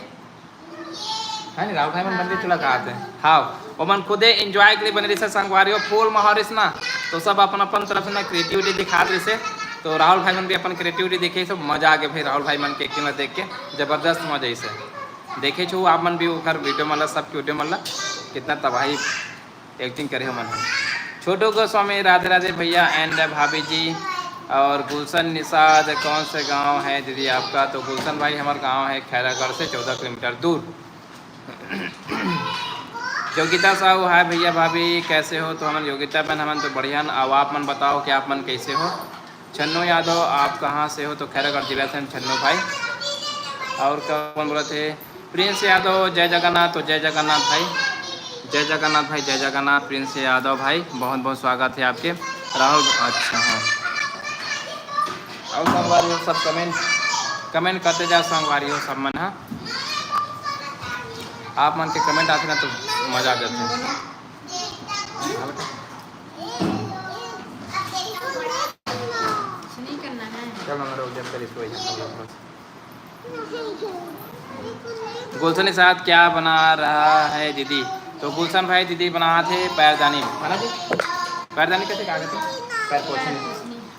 है नी, राहुल भाई मन बन रही, चला कहा थे। हाँ, ओमन खुदे एंजॉय के लिए बने रही से संगवारी हो, फुल माहौल रही से ना। तो सब अपन अपन तरफ से ना क्रिएटिविटी दिखा रही से। तो राहुल भाई मन भी अपन क्रिएटिविटी देखे, सब मजा आ गया भाई। राहुल भाई मन के एक्टिंग ला देख के जबरदस्त मजा आई से। देखे छो आप मन भी ओकर वीडियो मन ला, सब वीडियो मन ला, कितना तबाही एक्टिंग करे हो मन। छोटू गोस्वामी, राधे राधे भैया एंड भाभी जी। और गुलशन निषाद, कौन से गांव है दीदी आपका? तो गुलशन भाई, हमार गांव है खैरागढ़ से चौदह किलोमीटर दूर। योगिता साहू, हाय भैया भाभी, कैसे हो? तो हमन योगिता बहन, हमन तो बढ़िया न। अब आप मन बताओ कि आप मन कैसे हो? छन्नू यादव, आप कहाँ से हो? तो खैरागढ़ जिला से हम छन्नू भाई। और कौन बोला थे? प्रिंस यादव, जय जगन्नाथ। तो जय जगन्नाथ भाई, जय जगन्नाथ भाई, जय जगन्नाथ प्रिंस यादव भाई, बहुत बहुत स्वागत है आपके। राहुल, अच्छा, हाँ। और संगवारी हो सब कमेंट, कमेंट करते जाओ संगवारी हो सब मन, हाँ। आप मन के कमेंट आथे ना तो मजा आ जाथे। कुछ नहीं करना है। चलो ना, रुक जा, फिर इसको यहाँ कर लो बस। गुलशन के साथ क्या बना रहा है दीदी? तो गुलशन भाई, दीदी बना थे पैरदानी, है ना जी? पैरदानी कैसे कहा जाता है? पैर पोछनी।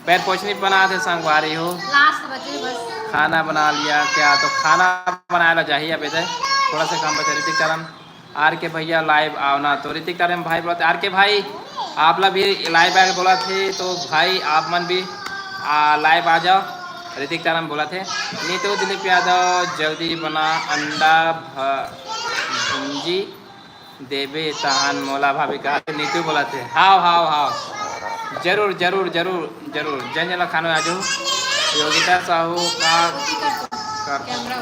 पैर पोछनी बना थे संगवारी हो। लास्ट बचे बस। खाना बना लिया क्या? तो खाना बनाए ला चाहिए अब इधर, थोड़ा सा काम बचा। ऋतिक चरण, आर के भैया लाइव आओ ना। तो ऋतिक तारे भाई बोलत हे, आर के भाई आप ला भी लाइव आए बोलत हे, तो भाई आप मन भी आ, लाइव आ जाओ। ऋतिक तारे बोलत हे, नीतू दिलीप यादव जल्दी बना अंडा भ-, भुंजी देबे तहन मोला भाभी कहा नीतू बोलत हे। हाव, हाव, हाव। जरूर, जरूर, जरूर, जरूर। जन जन ला खाना आ जाओ। योगिता साहू का कर कैमरा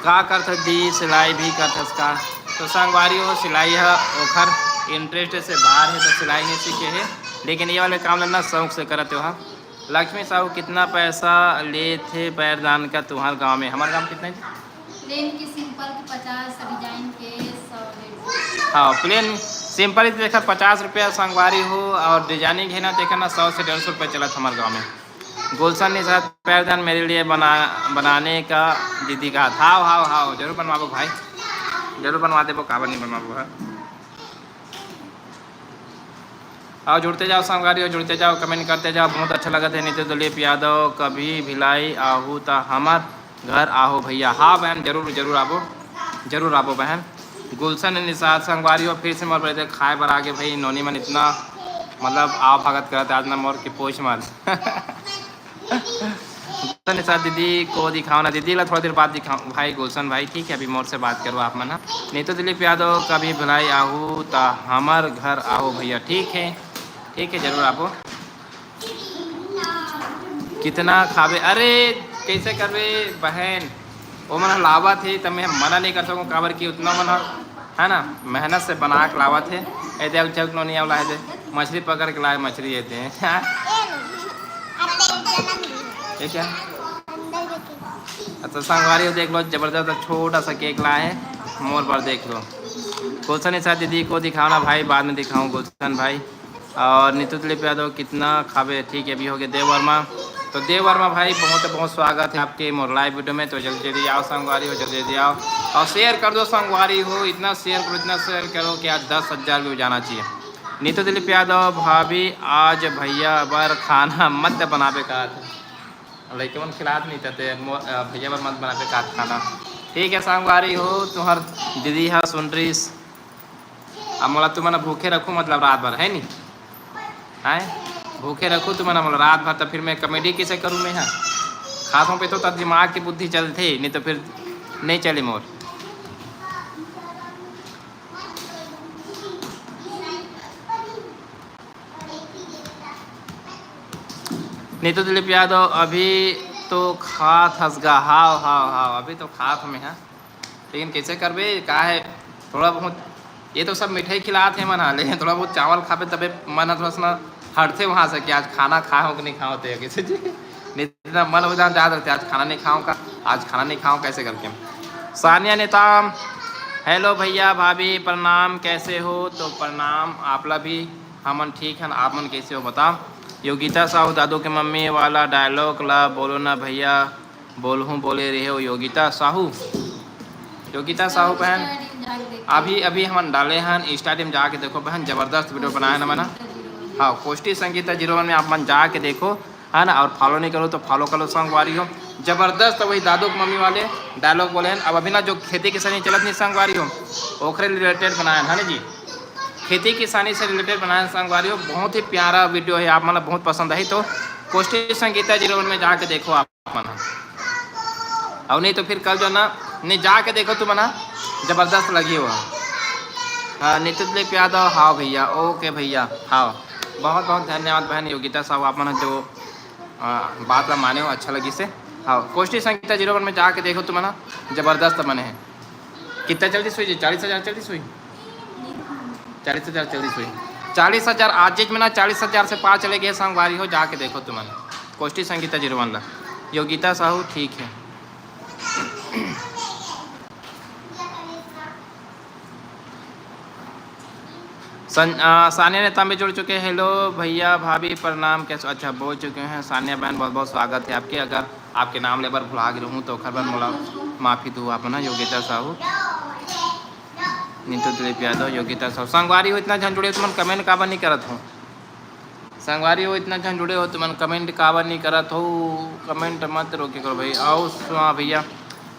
का करथस दी, सिलाई भी करथस का? तो संगवारी हो, सिलाई ह ओखर इंटरेस्ट से बाहर हे, तो सिलाई नहीं सीखे हे, लेकिन ये वाले काम ल ना शौक से करत हे ओहा। लक्ष्मी साहू, कितना पैसा लेथे पैरदान का तुम्हार गांव में? हमारे गांव में कितना है? प्लेन के, सिंपल के पचास, डिजाइन के सौ, डेढ़ सौ। हाँ, प्लेन सिंपल ही देखा पचास रुपया संगवारी हो, और डिजाइनिंग है ना, देखा ना, सौ से डेढ़ सौ रुपया चलत हमारे गांव में। गुलशन निषाद पैरदान मेरे लिए बना, बनाने का दीदी कहा। हाव, हाव, हाव, जरूर बनवाबो भाई, जरूर बनवा देबो, काबर नहीं बनवाबो है। आओ जुड़ते जाओ संगवारी हो, जुड़ते जाओ, कमेंट करते जाओ, बहुत अच्छा लगत हे। नीतू दिलीप यादव, कभी भिलाई आहू त हमर घर आहो भैया। हाँ बहन, जरूर, जरूर आबो, जरूर आबो बहन। गुलशन निषाद संगवारी हो, फिर से मोर बड़े खाए बर आगे भाई। नोनी मन इतना मतलब आव भगत करत आज ना मोर के पोछ मत। गुलशन निषाद दीदी को दिखाओ ना, दीदी ला थोड़ा देर बाद दिखाओ भाई गुलशन भाई, ठीक है, अभी मोर से बात करो आप मन, हाँ। नीतू दिलीप यादव, कभी भिलाई आहू त हमर घर आहो भैया, ठीक है, ठीक है, जरूर आबो। कितना खाबे? अरे, कैसे करबे बहन? वो मन ह लावत हे, त मैं मना नहीं कर सकूँ, काबर कि उतना मन ह, है ना, मेहनत से बना के लावत हे। ए दे, चौक नोनी वाला है दे, मछली पकड़ के लाए, मछली ये दे। ये क्या? अच्छा, संगवारी हो, देख लो, जबरदस्त छोटा सा केक लाए हे मोर बर, देख लो। गुलशन निषाद दीदी को दिखाओ ना भाई, बाद में दिखाऊँ गुलशन भाई। और नीतू दिलीप यादव, कितना खाबे? ठीक है, अभी हो गया देव वर्मा। तो देव वर्मा भाई, बहुत बहुत स्वागत है आपके मोर लाइव वीडियो में। तो जल्दी जल्दी आओ संगवारी हो, जल्दी जल्दी आओ और शेयर कर दो संगवारी हो, इतना शेयर करो, इतना शेयर करो कि आज दस हज़ार view जाना चाहिए। नीतू दिलीप यादव, भाभी आज भैया बर खाना मत बनाबे का, लइके मन खिलात नहीं थे, मो-, अ, भैया बर मत बनाबे का खाना। ठीक है संगवारी हो, तुम्हार दीदी हा सुन रहीस। अब मोला तुमन भूखे रखू, मतलब रात भर, है नी? हैं? भूखे रखू तुमन मोला रात भर, त फिर मैं कॉमेडी कैसे करूँ मैं? हाँ, खात हूँ पे तो तब दिमाग की बुद्धि चलथे, नहीं तो फिर नहीं चले मोर। नीतू दिलीप यादव, अभी तो खात हस गा। हाव, हाव, हाव, अभी तो खात हमें, हाँ। लेकिन कैसे करबे, का है, थोड़ा बहुत, ये तो सब मिठाई खिलात हे मन, हाँ, लेकिन थोड़ा बहुत चावल खाबे, तबे मन ह थोड़ा सा ना हटथे वहाँ से कि आज खाना खाए हो कि नहीं खाओ, ते कैसे जी। नहीं तो मन हो जान जात रहते, आज खाना नहीं खाऊँ का, आज खाना नहीं खाऊँ, कैसे करके। सानिया नेताम, हेलो भैया, भाभी, प्रणाम, कैसे हो? तो प्रणाम, आप ला भी, हमन ठीक हन, आप मन कैसे हो बताओ? योगिता साहू, दादू के मम्मी वाला डायलॉग ला बोलो ना भैया। बोलहूँ बोले रहे हो योगिता साहू। योगिता साहू बहन, अभी, अभी हमन डाले हन, Insta में जाके देखो बहन, जबरदस्त वीडियो बनाए ना मना। हाँ, कोष्टी संगीता जीरो वन में आप मन जाके देखो, है ना, और follow नहीं करो तो follow करो संगवारी हो। जबरदस्त वही दादू के मम्मी वाले डायलॉग बोले हैं। अब अभी ना जो खेती किसानी चलत नहीं संगवारी हो, ओखरे related बनाए हैं, है ना जी, खेती किसानी से related बनाए हैं संगवारी हो। बहुत ही प्यारा वीडियो है, आप मन ला बहुत पसंद आई तो कोष्टी संगीता जीरो वन में जाके देखो आप मन ह। अउ नहीं तो फिर कल जो ना, नहीं जाके देखो तुमन ह, जबरदस्त लगी हो। हाँ, नीतू दिलीप यादव, हाँ भैया, OK भैया, हाँ। बहुत बहुत धन्यवाद बहन योगिता साहू, आप मन ह जो, आ, बात ला माने हो, अच्छा लगी से। हाँ, कोष्टी संगीता जीरो वन में जाके देखो तुमन ह, जबरदस्त बने हैं। कितना चल रही सुई जी? चालीस हजार चल रही सुई? चालीस हजार चल रही सुई। चालीस हजार आज में ना, चालीस हजार से पार चले गए संगवारी हो, जाके देखो तुमन। कोष्टी संगीता जीरो वन ला। योगिता साहू ठीक है। सं-, आ, सानिया नेताम भी जुड़ चुके हैं। हेलो भैया, भाभी, प्रणाम, कैसे? अच्छा, बोल चुके हैं। सानिया बहन, बहुत बहुत स्वागत है आपके। अगर आपके नाम ले बर भुला गए रहूँ तो ओखर बर मोला माफी दू आप ना, योगिता साहू, नीतू दिलीप यादव, योगिता साहू। संगवारी हो, इतना झन जुड़े हो, तुमन comment काबर नहीं करत हो? संगवारी हो, इतना झन जुड़े हो, तुमन comment काबर नहीं करत हो? Comment मत रोके करो भाई। आओ सुना भैया,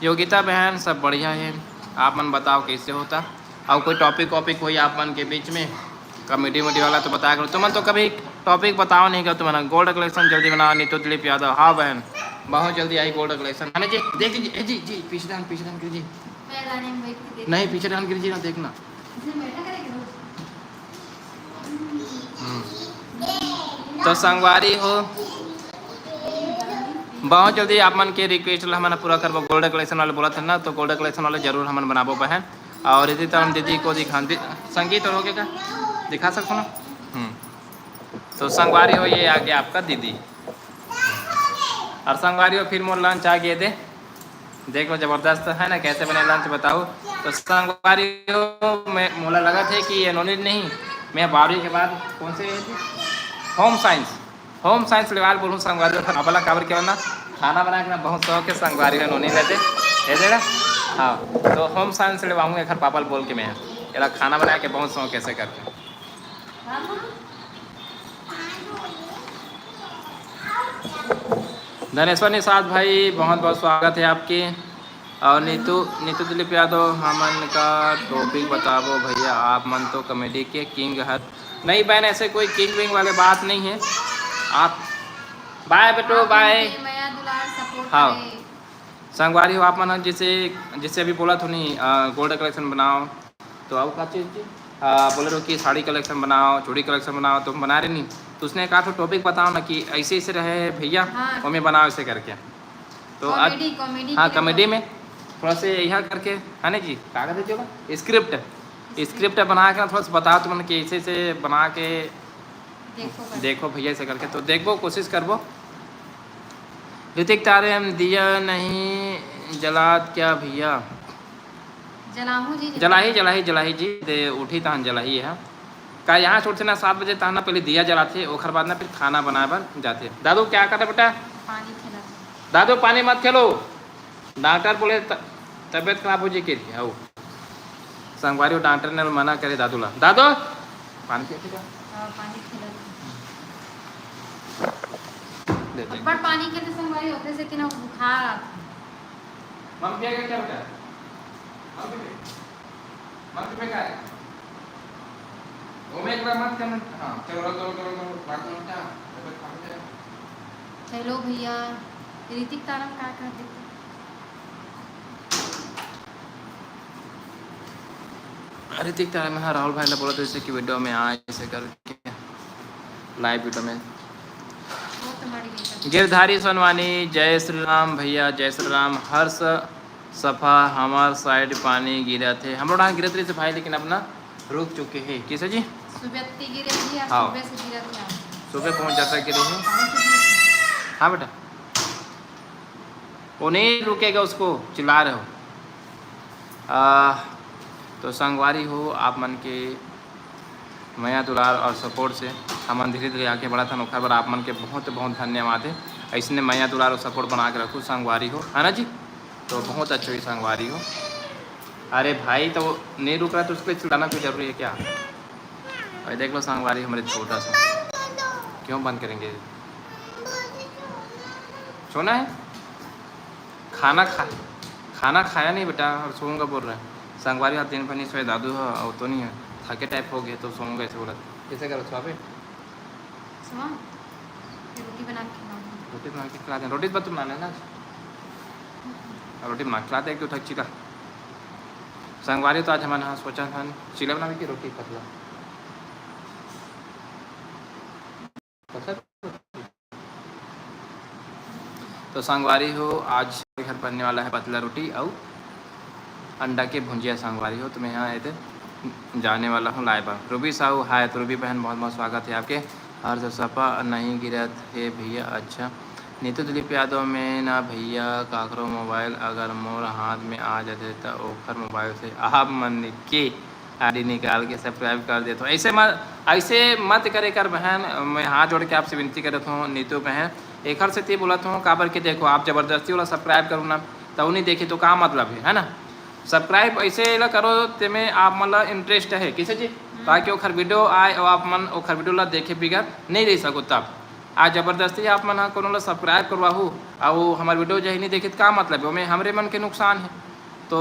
योगिता बहन, सब बढ़िया है, आप मन बताओ कैसे होता? और कोई topic वॉपिक होई आप मन के बीच में, comedy वमेडी वाला तो बताया करो। तुमन तो कभी topic बताओ नहीं करो, तुमन gold collection जल्दी बनाओ, नीतू दिलीप यादव। हाँ बहन, बहुत जल्दी आई gold collection, है ना जी? देख जी, ए जी, जी, पीछे ध्यान, पीछे ध्यान कीजिए। मैं रानी में बैठ के देख नहीं, पीछे ध्यान कीजिए ना, देखना। इसमें बैठा करेगी रोज। हम्म। तो संगवारी हो, बहुत जल्दी आप मन के request ला हमन पूरा करबो। Gold collection वाले बोलत हन ना, तो gold collection वाले जरूर हमन बनाबो बहन। और इसी तरह हम दीदी को दिखा दे, संगीत और हो गया क्या? दिखा सकते हो ना? हम्म। तो संगवारी हो, ये आ गया आपका दीदी। और संगवारी हो, फिर मोर lunch आ गए दे। देख लो, जबरदस्त है ना, कैसे बने lunch बताओ। तो संगवारी हो, मैं, मोला लगत है कि ये नोनी नहीं, मैं बारहवीं के बाद कौन से home science, home science लेवाल बोलूँ संगवारी हो। पापा ला काबर के ना, खाना बना के ना बहुत शौक है संगवारी हो, नोनी रहते, है ना? हाँ, तो home science लेवाऊँ एकर पापा ला बोल के मैं, एला खाना बना के बहुत शौक है ऐसे करके। धनेश्वर निषाद भाई, बहुत बहुत स्वागत है आपके। और नीतू, नीतू दिलीप यादव, हमन का topic बताबो भैया, आप मन तो comedy के king हर। नहीं बहन, ऐसे कोई king विंग वाले बात नहीं है। आप bye बेटो, bye। मया दुलार support हाँ। करे। संगवारी हो, आप मन ह जैसे, जैसे अभी बोला थो नहीं, अ, gold collection बनाओ, तो अउ का चीज जी? अ, बोले रहो कि साड़ी collection बनाओ, चूड़ी collection बनाओ, तो हम बना रहे नहीं। तो उसने कहा, "तो topic बताओ ना कि ऐसे ऐसे रहे हैं भैया, हाँ। ओमे बनाओ ऐसे करके।" तो आज comedy, comedy हाँ, के comedy में थोड़ा से यह करके, है ना जी, कागज है जो script, script बना के ना थोड़ा सा बताओ तुमन कि ऐसे ऐसे बना के देखो करके। देखो भैया ऐसे करके, तो देखबो, कोशिश करबो। ऋतिक तारे, हम दिया नहीं जलात क्या भैया? जलाहूँ जी, जलाही, जलाही, जलाही जी, दे उठी तहन जलाही है। का यहाँ छोड़ते ना सात बजे तहन ना पहले दिया जलाथे, ओखर बाद ना फिर खाना बनाए बर जाथे। दादू क्या करे बेटा? पानी खेला। दादू पानी मत खेलो, डॉक्टर बोले त-, तबीयत खराब हो जाए के। आओ संगवारी, डॉक्टर ने मना करे दादू ला। दादू पानी पिए का? हाँ, पानी खेला। दे दे। अब्बड़ पानी के तो संगवारी होते से तीनों बुखार आथे। मम पिए का क्या बेटा? मम पिए? मम पिए का है? ओमे एक बार मत करना। हाँ, चलो, चलो, चलो, चलो, बात मत कर। तबीयत खराब हो जाएगा। चलो भैया, ऋतिक तारम का कर देते? ऋतिक तारम, हाँ, राहुल भाई ने बोला था जैसे कि वीडियो में आए, ऐसे करके live वीडियो में। वो गिरधारी सोनवानी, जय श्री राम भैया, जय श्री राम। हर स-, सफा हमार साइड पानी गिरत हे। हमरो डाहर गिरत रहिस हे भाई, लेकिन अब ना रुक चुके हे। किसे जी? सुबह ते गिरे जी, आज हाँ। सुबह से गिरत हे। सुबह पहुँच जाता गिरे हे। हाँ बेटा, वो नहीं रुकेगा, उसको चिल्ला रहे हो। आ, तो संगवारी हो, आप मन के मया दुलार और सपोर्ट से हमन धीरे-धीरे आगे बढ़त हन, ओखर बर आप मन के बहुत-बहुत धन्यवाद हे। अइसने मया दुलार और सपोर्ट बना के रखू संगवारी हो, है ना जी? तो बहुत अच्छा हुई संगवारी हो। अरे भाई, तो नहीं रुक रहा तो उसके लिए चिल्लाना कोई जरूरी है क्या? अरे देख लो संगवारी, हमरे छोटा सा। क्यों बंद करेंगे? सोना है? खाना खा, खाना खाया नहीं बेटा, और सोऊंगा बोल रहा है। संगवारी, आप दिन भर नहीं सोए, दादू ह, वो तो नहीं है, थके टाइप हो गए तो सोऊंगा ऐसे बोला। कैसे करो, सोआ पे? सुनो, ये रोटी बना के खिलाओ। रोटी बना के खिला दें, रोटी तो तुम बना लेना। रोटी बना के खिला दे, क्यों थक चिका। संगवारी, तो आज हमन ह सोचा था चीला बनावे की रोटी पतला। पतला? तो संगवारी हो, आज घर बनने वाला है पतला रोटी और अंडा के भुंजिया संगवारी हो। तो मैं यहाँ आए थे, जाने वाला हूँ लाए बर। रूबी साहू, हाय। तो रूबी बहन, बहुत बहुत स्वागत है आपके। हर सफा नहीं गिरत हे भैया। अच्छा, नीतू दिलीप यादव, में ना भैया, काकरो मोबाइल अगर मोर हाथ में आ जाते त ओखर मोबाइल से आप मन के आईडी निकाल के सब्सक्राइब कर देत हो। ऐसे मत, ऐसे मत करे कर बहन, मैं हाथ जोड़ के आपसे विनती करत हूँ नीतू बहन, एखर सेती बोलत हूँ, काबर के देखो, आप जबरदस्ती वाला सब्सक्राइब करो ना, त वो नहीं देखी तो का मतलब है, है ना? सब्सक्राइब ऐसे ला करो, तेमे आप मन ला इंटरेस्ट है, कैसे जी? हम्म। ताकि ओखर वीडियो आए और आप मन ओखर वीडियो ला देखे बिगर नहीं रह सको। तब आज जबरदस्ती आप मन ह कोनो ला सब्सक्राइब करवाहू, और वो हमार वीडियो जही नहीं देखी तो का मतलब है? ओमे हमरे मन के नुकसान है। तो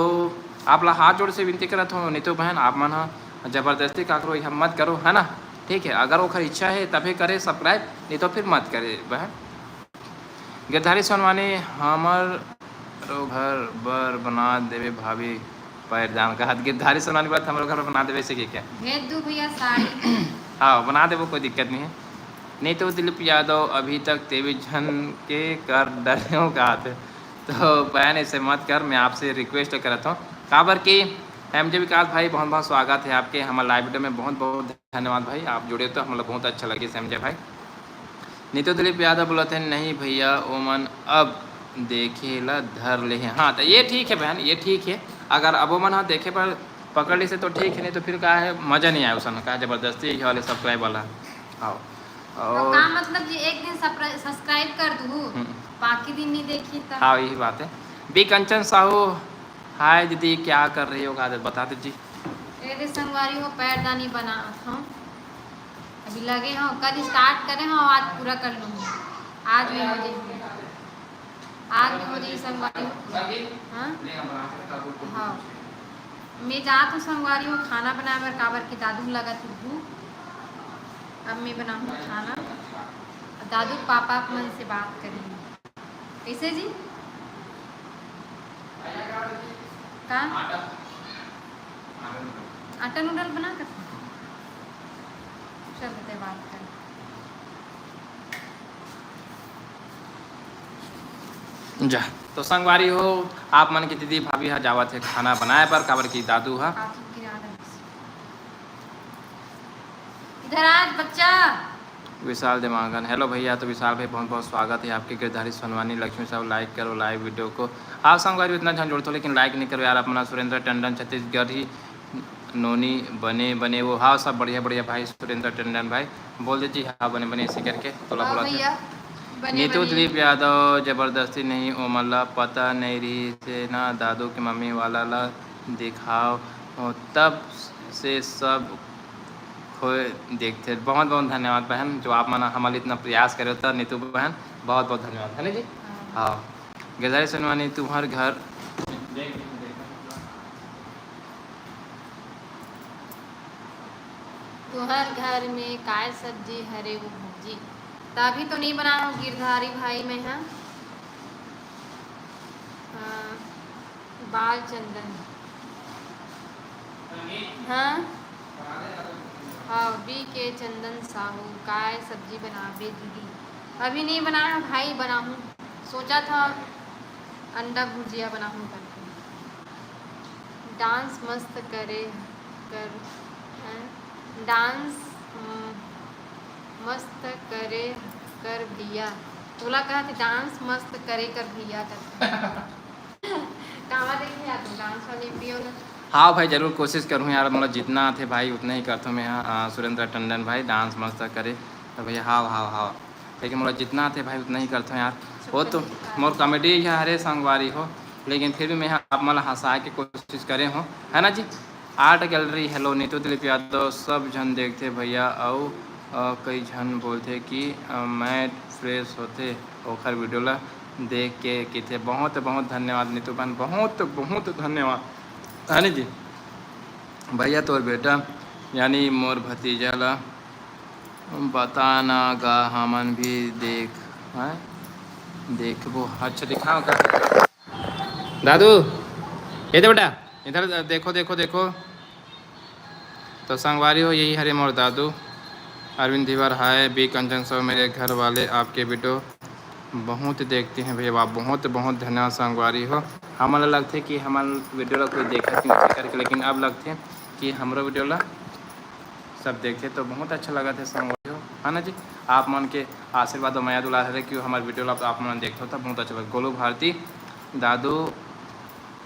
आप ला हाथ जोड़ से विनती करत हूँ नीतू बहन, आप मन ह जबरदस्ती काकरो यहाँ मत करो, है ना? ठीक है, अगर ओखर इच्छा है तभी करे सब्सक्राइब, नहीं तो फिर मत करे बहन। गिरधारी सोनवानी, हमर घर बर बना देवे भाभी पैरदान का हाथ। गिरधारी सोनवानी बात, हमरो घर बर बना देवे, ऐसे के क्या? भेज दू भैया साड़ी। हाँ, बना देबो, कोई दिक्कत नहीं है। नहीं तो दिलीप यादव, अभी तक तेईस झन के कर डरे हो का हाथ। तो बहन, ऐसे मत कर, मैं आपसे रिक्वेस्ट करत हूँ, काबर कि एमजे विकास भाई, बहुत बहुत स्वागत है आपके हमारे लाइव वीडियो में। बहुत बहुत धन्यवाद भाई, आप जुड़े तो हम लोग बहुत अच्छा लगे एमजे भाई। नीतू दिलीप यादव बोलत हे, "नहीं भैया, ओमन अब देखे ला धर ले हे।" हाँ, तो ये ठीक है बहन, ये ठीक है। अगर अब ओमन ह देखे बर पकड़ ली से तो ठीक है, नहीं तो फिर का है, मजा नहीं आए उसन का जबरदस्ती ये वाले सब्सक्राइब वाला। हाँ, तो और का मतलब जी, एक दिन सब्सक्राइब कर दू, हम्म। बाकी दिन नहीं देखी तो? हाँ, यही बात है। बी कंचन साहू, हाय दीदी, क्या कर रही हो? बता दीजिए। ए दे संगवारी हो, पैरदानी बनात हूँ। अभी लगे हो, कल स्टार्ट करे हो, आज पूरा कर लूँगी। आज में हो जाए, आज में हो जाए संगवारी हो पूरा। हाँ, हाँ। मैं जात हूँ संगवारी हो खाना बनाए बर, काबर के दादू लगा थी भूख। अब मैं बनाऊँ खाना, दादू पापा मन से बात करेंगे। कैसे जी? का? आटा नूडल बना कर? चल, बते बात कर। जा, तो संगवारी हो, आप मन के दीदी भाभी ह जावत हे खाना बनाए बर, काबर की दादू ह। इधर आज बच्चा। विशाल देवांगन, हेलो भैया। तो विशाल भाई, बहुत बहुत स्वागत है आपके। गिरधारी सोनवानी, लक्ष्मी साहू, लाइक करो लाइव वीडियो को। हाँ संगवारी, इतना झन जोड़थो लेकिन लाइक नहीं करो यार। अपना सुरेंद्र टंडन, छत्तीसगढ़ी नोनी बने बने वो। हाँ, सब बढ़िया बढ़िया भाई सुरेंद्र टंडन भाई, बोल दे जी हाँ बने बने ऐसे करके। तोला हाँ बोला था भैया, बने नीतू बने। दिलीप यादव, जबरदस्ती नहीं, ओमन ला पता नहीं रही से ना, दादू के मम्मी वाला ला दिखाओ, तब से सब खोए देखते। बहुत बहुत धन्यवाद बहन, जो आप मन हमर इतना प्रयास करे हो, नीतू बहन, बहुत बहुत धन्यवाद, है ना जी? हाँ। हाँ, गिरधारी सोनवानी, तुम्हार घर, तुहर घर में काय सब्जी हरे वो भौजी? त अभी तो नहीं बनाए हो गिरधारी भाई, मैं हा। हाँ, बाल चंदन। हाँ? हाँ, बी के चंदन साहू, काय सब्जी बनाबे दीदी? अभी नहीं बनाया भाई, बनाहूँ। सोचा था अंडा भुजिया बनाहूँ करके। डांस मस्त करे कर, हैं? डांस, हम्म, मस्त करे कर भैया। तोला कहा थी डांस मस्त करे कर भैया कर। कावा देखे यार तू डांस वाली वीडियो ला? हाँ भाई, जरूर कोशिश करूँ यार, मतलब जितना आथे भाई उतना ही करथों मैं। हाँ, हाँ, सुरेंद्र टंडन भाई डांस मस्त करे। तो भैया हाँ, हाँ, हाँ, लेकिन मोला जितना आथे भाई उतना ही करथों यार। वो तो मोर कॉमेडी ही हरे संगवारी हो, लेकिन फिर भी मैं आप मन ला हंसाए के कोशिश करे हो, है ना जी? Art gallery, hello Neetu Dilip Yadav, सब झन देखथे भैया, अउ अ, कई झन बोलथे कि अ, माइंड फ्रेश होथे ओखर वीडियो ला देख के, किथे। बहुत बहुत धन्यवाद नीतू बहन, बहुत बहुत धन्यवाद। है नी जी? भैया तोर बेटा यानी मोर भतीजा ला बता ना गा, हमन भी देख, हैं? देखबो। अच्छा दिखाओ का? दादू, ये दे बेटा, इधर देखो, देखो, देखो। तो संगवारी हो, यही हरे मोर दादू अरविंद धीवर। हाय बी कंचन सो, मेरे घर वाले आपके वीडियो बहुत देखते हैं भैया। वाह, बहुत बहुत धन्यवाद संगवारी हो। हमन ला लगथे कि हमन वीडियो ला कोई देखत नहीं करके, लेकिन अब लगथे कि हमरो वीडियो ला सब देखथे, तो बहुत अच्छा लगथे संगवारी हो, है ना जी? आप मन के आशीर्वाद और मया दुलार हरे कि हमर वीडियो ला आप मन देखथो, तो बहुत अच्छा लगे। गोलू भारती, दादू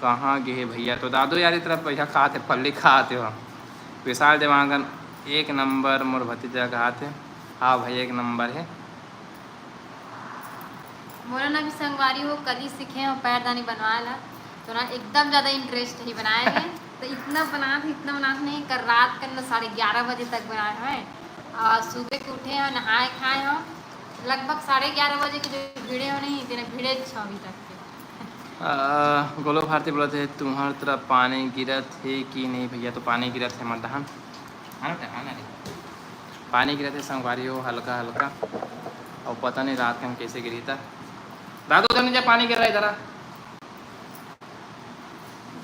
कहाँ गे हे भैया? तो दादू यार, ए तरफ भैया खात हे, फल्ली खात हे। विशाल देवांगन, एक नंबर मोर भतीजा खात हे। हाँ भैया, एक नंबर हे। मोला ना भी संगवारी हो, कल ही सीखे हो पैरदानी बनवाए ला, तो ना एकदम ज़्यादा इंटरेस्ट ही बनाए हे। तो इतना बनात, इतना बनात नहीं कर, रात कर ना साढ़े ग्यारह बजे तक बनाए हैं। और सुबह के उठे हो, नहाए खाए हो, लगभग साढ़े ग्यारह बजे के जो भिड़े हो नहीं, तेने भिड़े छः अभी तक के। आ, गोलो भारती बोलत हे, तुम्हर तरफ पानी गिरत हे कि नहीं भैया? तो पानी गिरत हे हमर डहान। हाँ ना, हाँ ना रे। पानी गिरत हे संगवारी हो, हल्का हल्का। और पता नहीं रात के हम कैसे गिरी था। दादू, उधर नहीं जा, पानी गिर रहा है इधर आ।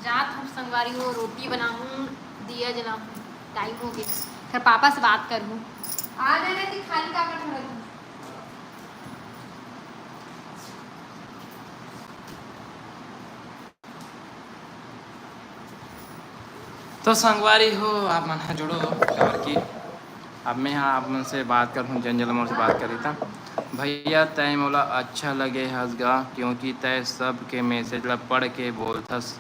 जात हम संगवारी हो, रोटी बनाहूँ, दिया जलाहूँ, टाइम हो गया। फिर पापा से बात करहूँ। आ जाना कि खाली कागज भरत हूँ। तो संगवारी हो, आप मन ह जुड़ो, काबर कि अब मैं ह आप मन से बात करहूँ, जन जन मोर से बात करी त, भैया तय मोला अच्छा लगे हस गा, क्योंकि तय सबके मैसेज ला पढ़ के बोलथस।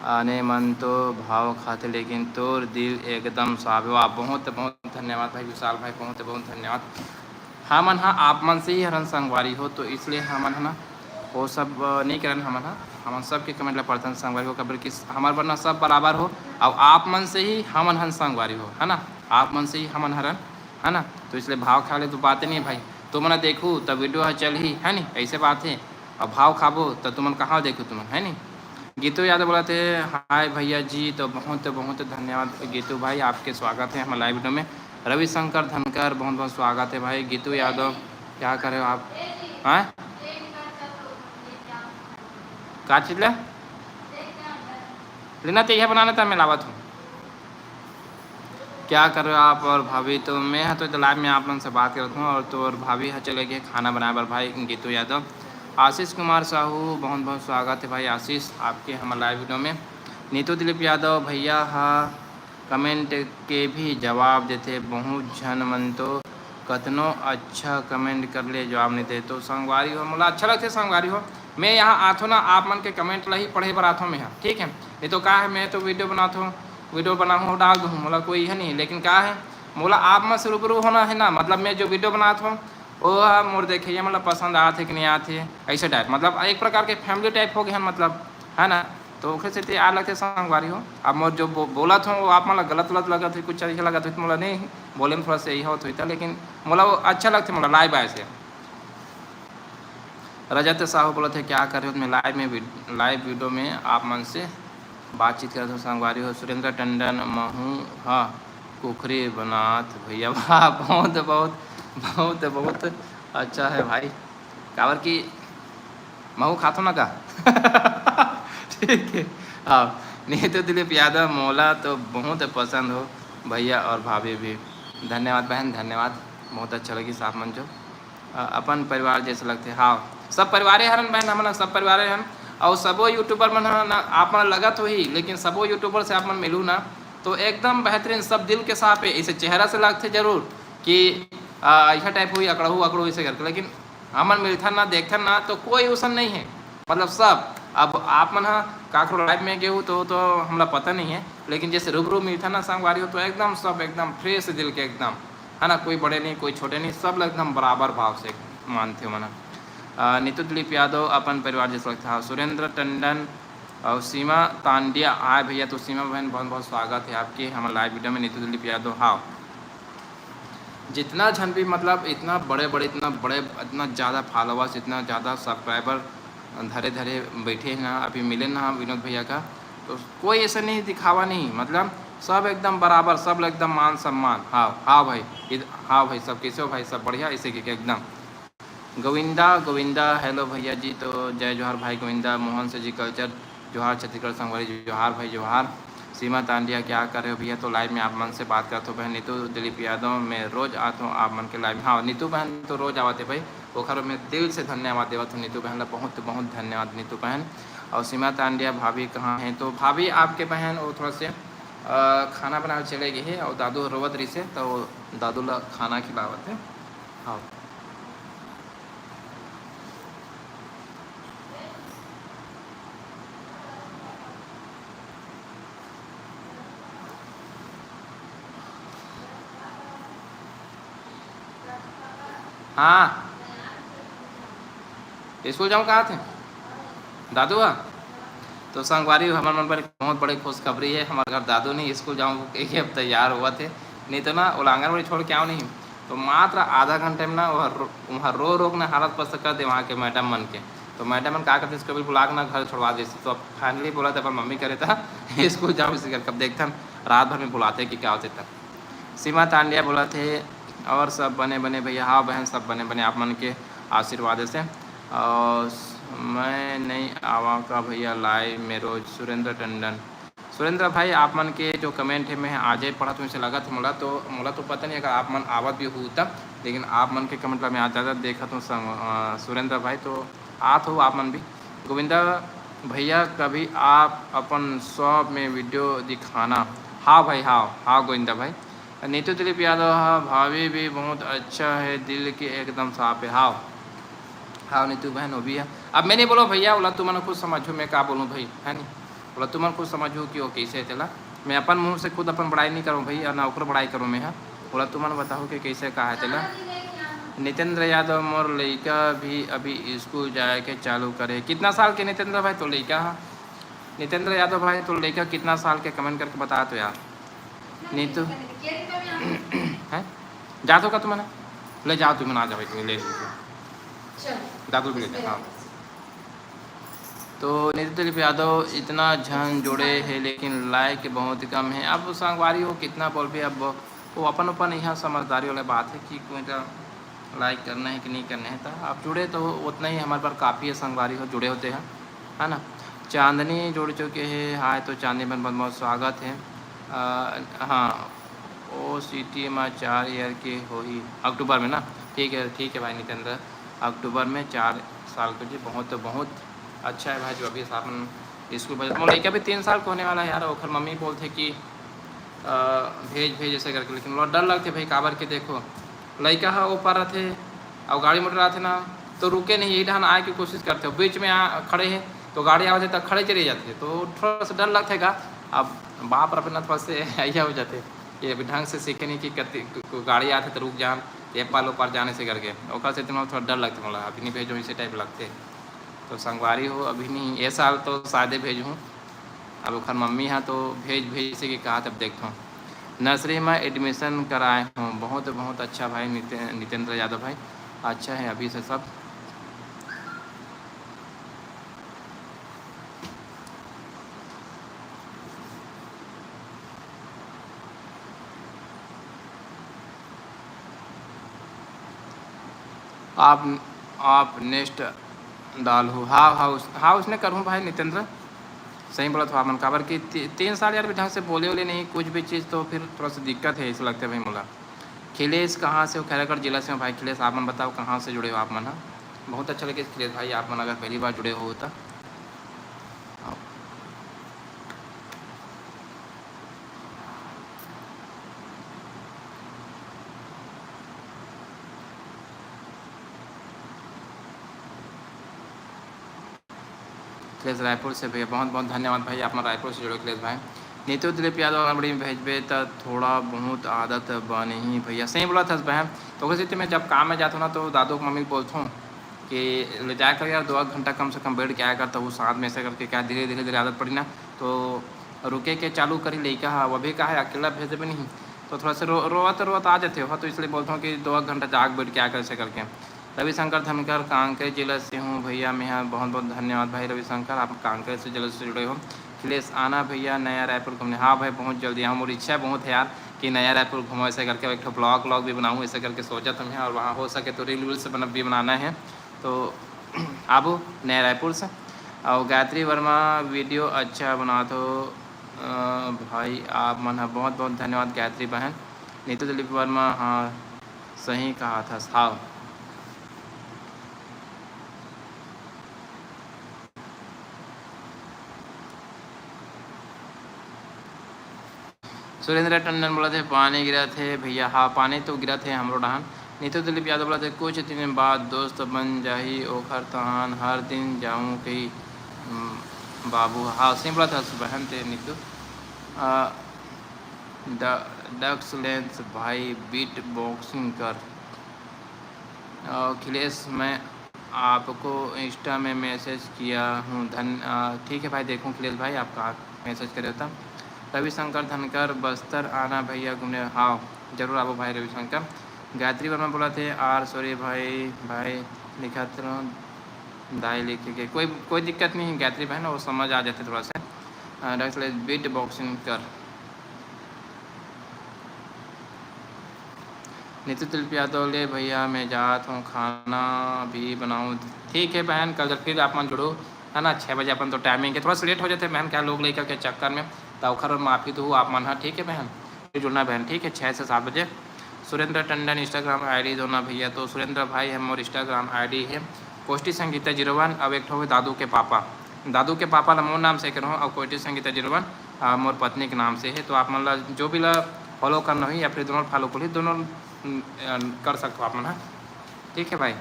आने मन तो भाव खाथे, लेकिन तोर दिल एकदम साफ हे। वाह, बहुत बहुत धन्यवाद भाई विशाल भाई, बहुत बहुत धन्यवाद। हमन ह आप मन से ही हरन संगवारी हो, तो इसलिए हमन ह ना वो सब, अ, नहीं करन। हमन ह, हमन सबके कमेंट ला पढ़थन संगवारी हो, काबर कि हमर बर ना सब बराबर हो, अउ आप मन से ही हमन हन संगवारी हो, है ना? आप मन से ही हमन हरन, है ना? तो इसलिए भाव खाले तो बात नहीं है भाई, तुमन देखू तब वीडियो ह चलही, है नी? ऐसे बात है। अब भाव खाबो त तुमन कहाँ देखू तुमन, है नी? गीतू यादव बोलत हे, हाय भैया जी, तो बहुत बहुत धन्यवाद गीतू भाई, आपके स्वागत है हमारे लाइव वीडियो में। रविशंकर धनकर, बहुत बहुत स्वागत है भाई। गीतू यादव, क्या कर रहे हो आप? हाँ, का चीज ले लेना चाहिए, बनाना था, मैं लावत हूँ। क्या कर रहे हो आप और भाभी? तो मैं ह तो लाइव में आप मन से बात करत हूँ, और तो और भाभी ह चले गए खाना बनाए बर भाई गीतू यादव। आशीष कुमार साहू, बहुत बहुत स्वागत है भाई आशीष आपके हमारे लाइव वीडियो में। नीतू दिलीप यादव भैया ह कमेंट के भी जवाब देथे, बहुत झन मन तो कतनो अच्छा कमेंट कर ले जवाब नहीं दे। तो संगवारी हो, मोला अच्छा लगथे संगवारी हो, मैं यहाँ आथो ना, आप मन के कमेंट ला ही पढ़े बर आथो मैं ह, ठीक है। नहीं तो का है, मैं तो वीडियो बनाथो, वीडियो बनाहूँ, डाल दूँ, मोला कोई है नहीं। लेकिन का है, मोला आप मन से रूबरू होना है ना, मतलब मैं जो वीडियो बनात हूँ वो ह मोर देखइया मन ला पसंद आत है कि नहीं आत है, ऐसे टाइप, मतलब एक प्रकार के फैमिली टाइप हो गए हैं, मतलब, है ना? तो ओखरे सेती आय लगथे संगवारी हो। अब मोर जो बो-, बोलत हूँ वो आप मन ला गलत गलत लगत है, कुछ ऐसे लगत है तो मोला नहीं बोले में थोड़ा सा यही होत होता, लेकिन मोला वो अच्छा लगथे, मोला लाइव आए से। रजत साहू बोलत हे, क्या कर रहे हो? मैं लाइव में वीड-, लाइव वीडियो में आप मन से बातचीत करत हूँ संगवारी हो। सुरेंद्र टंडन, महू ह कुखरी बनात भैया। वाह, बहुत बहुत बहुत बहुत अच्छा है भाई, काबर कि महू खाथो ना का। ठीक है, हाँ। नहीं तो दिलीप यादव, मोला तो बहुत पसंद हो भैया और भाभी भी। धन्यवाद बहन, धन्यवाद, बहुत अच्छा लगी आप मन जो अपन परिवार जैसे लगथे। हाँ, सब परिवारे हरन बहन, हमन सब परिवारे हन। और सबो YouTuber मन ह ना, आप मन लगत होही, लेकिन सबो YouTuber से आप मन मिलू ना, तो एकदम बेहतरीन, सब दिल के साफ है। इसे चेहरा से लगथे जरूर कि आ, ऐसा टाइप हुई अकड़हू अकड़ू इसे करके, लेकिन हमन मिलथन ना, देखथन ना, तो कोई उसन नहीं है। मतलब सब, अब आप मन ह काकरो लाइव में गेहू तो, तो हमला पता नहीं है, लेकिन जैसे रूबरू मिलथन ना संगवारी हो, तो एकदम सब एकदम फ्रेश दिल के एकदम, है ना, कोई बड़े नहीं, कोई छोटे नहीं, सब ला एकदम बराबर भाव से मानथे मन ह। अ, नीतू दिलीप यादव अपन परिवार जैसे लगथे। हाँ, सुरेंद्र टंडन और सीमा तांडिया आए भैया, तो सीमा बहन बहुत बहुत स्वागत है आपके हमारे लाइव वीडियो में। नीतू दिलीप यादव, हाँ, जितना झन भी मतलब इतना बड़े बड़े, इतना बड़े, इतना ज़्यादा फॉलोअर्स, इतना ज़्यादा सब्सक्राइबर धरे धरे बैठे हैं ना, अभी मिले ना विनोद भैया का, तो कोई ऐसा नहीं दिखावा नहीं, मतलब सब एकदम बराबर, सब एकदम मान सम्मान। हाँ, हाँ भाई, इध-, हाँ भाई, सब कैसे हो भाई, सब बढ़िया, इसे के एकदम। गोविंदा, गोविंदा, हेलो भैया जी, तो जय जोहार भाई गोविंदा, मोहन से जी कल्चर, जोहार छत्तीसगढ़ संगवारी, जोहार भाई, जोहार। सीमा तांडिया, क्या कर रहे हो भैया? तो लाइव में आप मन से बात करत हो बहन। नीतू दिलीप यादव, मैं रोज आत हूँ आप मन के लाइव में। हाँ, नीतू बहन तो रोज आवत है भाई, ओखर मैं दिल से धन्यवाद देवत हूँ नीतू बहन ला, बहुत बहुत धन्यवाद नीतू बहन। और सीमा तांडिया भाभी कहाँ हैं? तो भाभी आपके बहन वो थोड़ा से अ, खाना बनावे चले गए है और दादू रोवत रही से, तो दादू ला खाना खिलावत है। हाँ। हाँ, स्कूल जाऊँ कहा थे दादू हा? तो संगवारी, हमर मन पर बहुत बड़े खुशखबरी है, हमारे घर दादू नहीं स्कूल जाऊँ के अब तैयार हुआ थे, नहीं तो ना ओला आंगनबाड़ी छोड़ के आओ नहीं, तो मात्र आधा घंटे में ना वह रो, वहाँ रो रो के ना हालत पस्त कर दे वहाँ के मैडम मन के। तो मैडम मन का करते, इसको भी बुला के ना घर छोड़वा देते। तो अब फाइनली बोला था अपन मम्मी करे था स्कूल जाओ, इसी करके अब देखते हैं रात भर में बुलाते कि क्या होते तब। सीमा तांडिया बोला थे, और सब बने बने भैया। हाँ बहन, सब बने बने आप मन के आशीर्वाद से। और मैं नहीं आवा का भैया लाइव में रोज, सुरेंद्र टंडन। सुरेंद्र भाई, आप मन के जो कमेंट है, मैं आज ही पढ़त हूँ, इसे लगत है मोला तो, मोला तो पता नहीं अगर आप मन आवत भी हो तब, लेकिन आप मन के कमेंट ला मैं आज ज़्यादा देखत हूँ संग-, अ, सुरेंद्र भाई, तो आत हो आप मन भी। गोविंदा भैया, कभी आप अपन शॉप में वीडियो दिखाना। हाँ भाई, हाँ, हाँ गोविंदा भाई। नीतू दिलीप यादव, हाँ, भाभी भी बहुत अच्छा है, दिल के एकदम साफ है। हाँ, हाँ नीतू बहन, वो भी है। अब मैं नहीं बोलो भैया, ओला तुमन खुद समझो, मैं का बोलूँ भाई, है नहीं? ओला तुमन खुद समझो कि वो कैसे है तेला। मैं अपन मुंह से खुद अपन बड़ाई नहीं करूँ भाई, और ना ओकर बड़ाई करूँ मैं, हाँ। ओला तुमन बताओ कि कैसे का है तेला। नितेंद्र यादव, मोर लइका भी अभी स्कूल जाए के चालू करे। कितना साल के नितेंद्र भाई तो लइका है? नितेंद्र यादव भाई तो लइका कितना साल के, कमेंट करके बता तो यार। नीतू है, जात हो का तुमन? ले जाओ, तुमन आ जाओ, इतनी ले लीजिए। दादू भी ले जाओ, हाँ। तो नीतू दिलीप यादव, इतना झन जुड़े है लेकिन लाइक बहुत कम है। अब संगवारी हो कितना बोल भी, अब वो अपन अपन यहाँ समझदारी वाला बात है कि कोई का लाइक करना है कि नहीं करना है। तो आप जुड़े तो उतना ही हमारे पर काफ़ी है, संगवारी हो जुड़े होते हैं, है ना। चांदनी जुड़ चुके हैं, हाय। तो चांदनी बहन बहुत बहुत स्वागत है। अ, हाँ, ओ सिटी में चार ईयर के होही अक्टूबर में ना। ठीक है, ठीक है भाई नितेंद्र, अक्टूबर में चार साल के जी। बहुत तो बहुत अच्छा है भाई, जो अभी अपन स्कूल बजट में लइका भी तीन साल के होने वाला है यार। ओखर मम्मी बोलथे कि अ, भेज भेज ऐसे करके, लेकिन ओला डर लगथे भाई, काबर के देखो लइका ह ओ पार रथे अउ गाड़ी मोटर आथे ना, तो रुके नहीं, यही डहन आए के कोशिश करथे, बीच में आ खड़े हे तो गाड़ी आवत हे त खड़े चले जाथे, तो थोड़ा सा डर लगथे का। अब बाप रहे ना, थोड़ा से अइया हो जाथे कि अभी ढंग से सीखे नहीं कि कति को गाड़ी आथे तो रुक जान, ये पार ओ पार जाने से करके, ओकर से थोड़ा डर लगथे मोला, अभी नहीं भेजो ऐसे टाइप लगथे। तो संगवारी हो, अभी नहीं, ये साल तो शायदे भेजहूँ। अब ओखर मम्मी हा तो भेज भेज से के कहा, तब देखथों। नर्सरी में एडमिशन कराए हूँ। बहुत बहुत अच्छा भाई निते-, नितेंद्र यादव भाई, अच्छा है अभी से सब। आप, आप नेक्स्ट डालहू। हाँ, हाँ, उस, हाँ, उसने करहूँ भाई नितेंद्र, सही बोलत हो आप मन, काबर कि ती-, तीन साल यार भी ढंग से बोले वोले नहीं कुछ भी चीज़, तो फिर थोड़ा सा दिक्कत है, ऐसा लगता है भाई मोला। अखिलेश कहाँ से हो? खैरागढ़ जिला से हूँ भाई अखिलेश। आप मन बताओ कहाँ से जुड़े हो आप मन ह? बहुत अच्छा लगे अखिलेश भाई, आप मन अगर पहली बार जुड़े हो तो। अखिलेश रायपुर से भैया, बहुत बहुत धन्यवाद भाई, आप मन रायपुर से जुड़े अखिलेश भाई। नीतू दिलीप यादव अगर बड़ी भेजबे त थोड़ा बहुत आदत बनही भैया। सही बोला था बहन। तो ओकर सेती मैं जब काम में जाता हूँ ना तो दादू के मम्मी को बोलता हूँ कि ले जाया कर यार, दो एक घंटा कम से कम बैठ के आया कर, तो वो साथ में ऐसे करके क्या धीरे धीरे धीरे आदत पड़ी ना, तो रुके के चालू करी लइका हा। वो भी का है अकेला भेज देबे नहीं, तो थोड़ा सा रो रोवत रोवत आ जाते हो, तो इसलिए बोलता हूँ कि दो एक घंटा जाग बैठ के आया कर ऐसे करके। रविशंकर धनकर, कांकेर जिला से हूँ भैया मैं। हाँ, बहुत बहुत धन्यवाद भाई रविशंकर, आप कांकेर से जिले से जुड़े हो। अखिलेश आना भैया नया रायपुर घूमने। हाँ भाई, बहुत जल्दी आऊँ, मोर इच्छा बहुत है यार कि नया रायपुर घूमो, ऐसे करके एक ठो ब्लॉग व्लॉग भी बनाऊँ, ऐसे करके सोचा था मैं, और वहाँ हो सके तो रील वील्स बना भी बनाना है, तो आबो नया रायपुर से। और गायत्री वर्मा वीडियो अच्छा बनात हो। अ, भाई आप मन ह बहुत बहुत धन्यवाद गायत्री बहन। नीतू दिलीप वर्मा, हाँ सही कहा था, हाँ। सुरेंद्र टंडन बोला थे पानी गिरा थे भैया। हाँ, पानी तो गिरा थे हमरो डहान। नीतू दिलीप यादव बोला थे कुछ दिन बाद दोस्त बन जाही ओखर तहान हर दिन जाऊँ कही। हम्म, बाबू, हाँ सही बोला था बहन ते नीतू। आ, ड- डक्स लेंस भाई बीट बॉक्सिंग कर। अखिलेश, मैं आपको इंस्टा में मैसेज किया हूँ। धन अ, ठीक है भाई, देखूँ अखिलेश भाई आप कहाँ मैसेज करे हो तब। रविशंकर धनकर, बस्तर आना भैया घूमने। हाँ, जरूर आबो भाई रविशंकर। गायत्री वर्मा बोला थे आर सॉरी भाई, भाई लिखत रहो, दाई लिखे के कोई कोई दिक्कत नहीं है गायत्री बहन, वो समझ आ जाते थोड़ा सा। अ, डक्स लेंस बीट बॉक्सिंग कर। नीतू दिलीप यादव, ले भैया मैं जात हूँ खाना भी बनाऊँ। ठीक है बहन, कल जब फिर आप मन जुड़ो, है ना, छः बजे अपन तो टाइमिंग के थोड़ा सा लेट हो जाते हैं बहन, क्या लोग लेकर के चक्कर में, तो ओखर माफी दो आप मन ह, ठीक है बहन, फिर जुड़ना बहन, ठीक है, छः से सात बजे। सुरेंद्र टंडन इंस्टाग्राम आईडी दो ना भैया, तो सुरेंद्र भाई है मोर इंस्टाग्राम आईडी है कोष्टी संगीता जीरो वन, अब एक ठो है दादू के पापा, दादू के पापा ला मोर नाम से करो, और कोष्टी संगीता जीरो वन आ, मोर पत्नी के नाम से है, तो आप मन ला जो भी ला फॉलो करना होही या फिर दोनों फॉलो कर ली, दोनों, उम, अ, कर सकते हो आप मन ह। ठीक है भाई,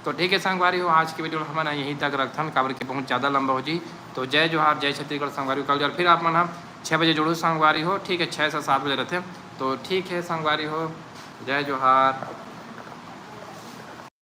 तो ठीक है संगवारी हो, आज की वीडियो हमन यहीं तक रखथन, काबर कि बहुत ज़्यादा लंबा हो जी। तो जय जोहार, जय छत्तीसगढ़ संगवारी हो, कल जो फिर आप मन ह छः बजे जुड़ू संगवारी हो, ठीक है, छः से सात बजे रहते, तो ठीक है संगवारी हो, जय जोहार।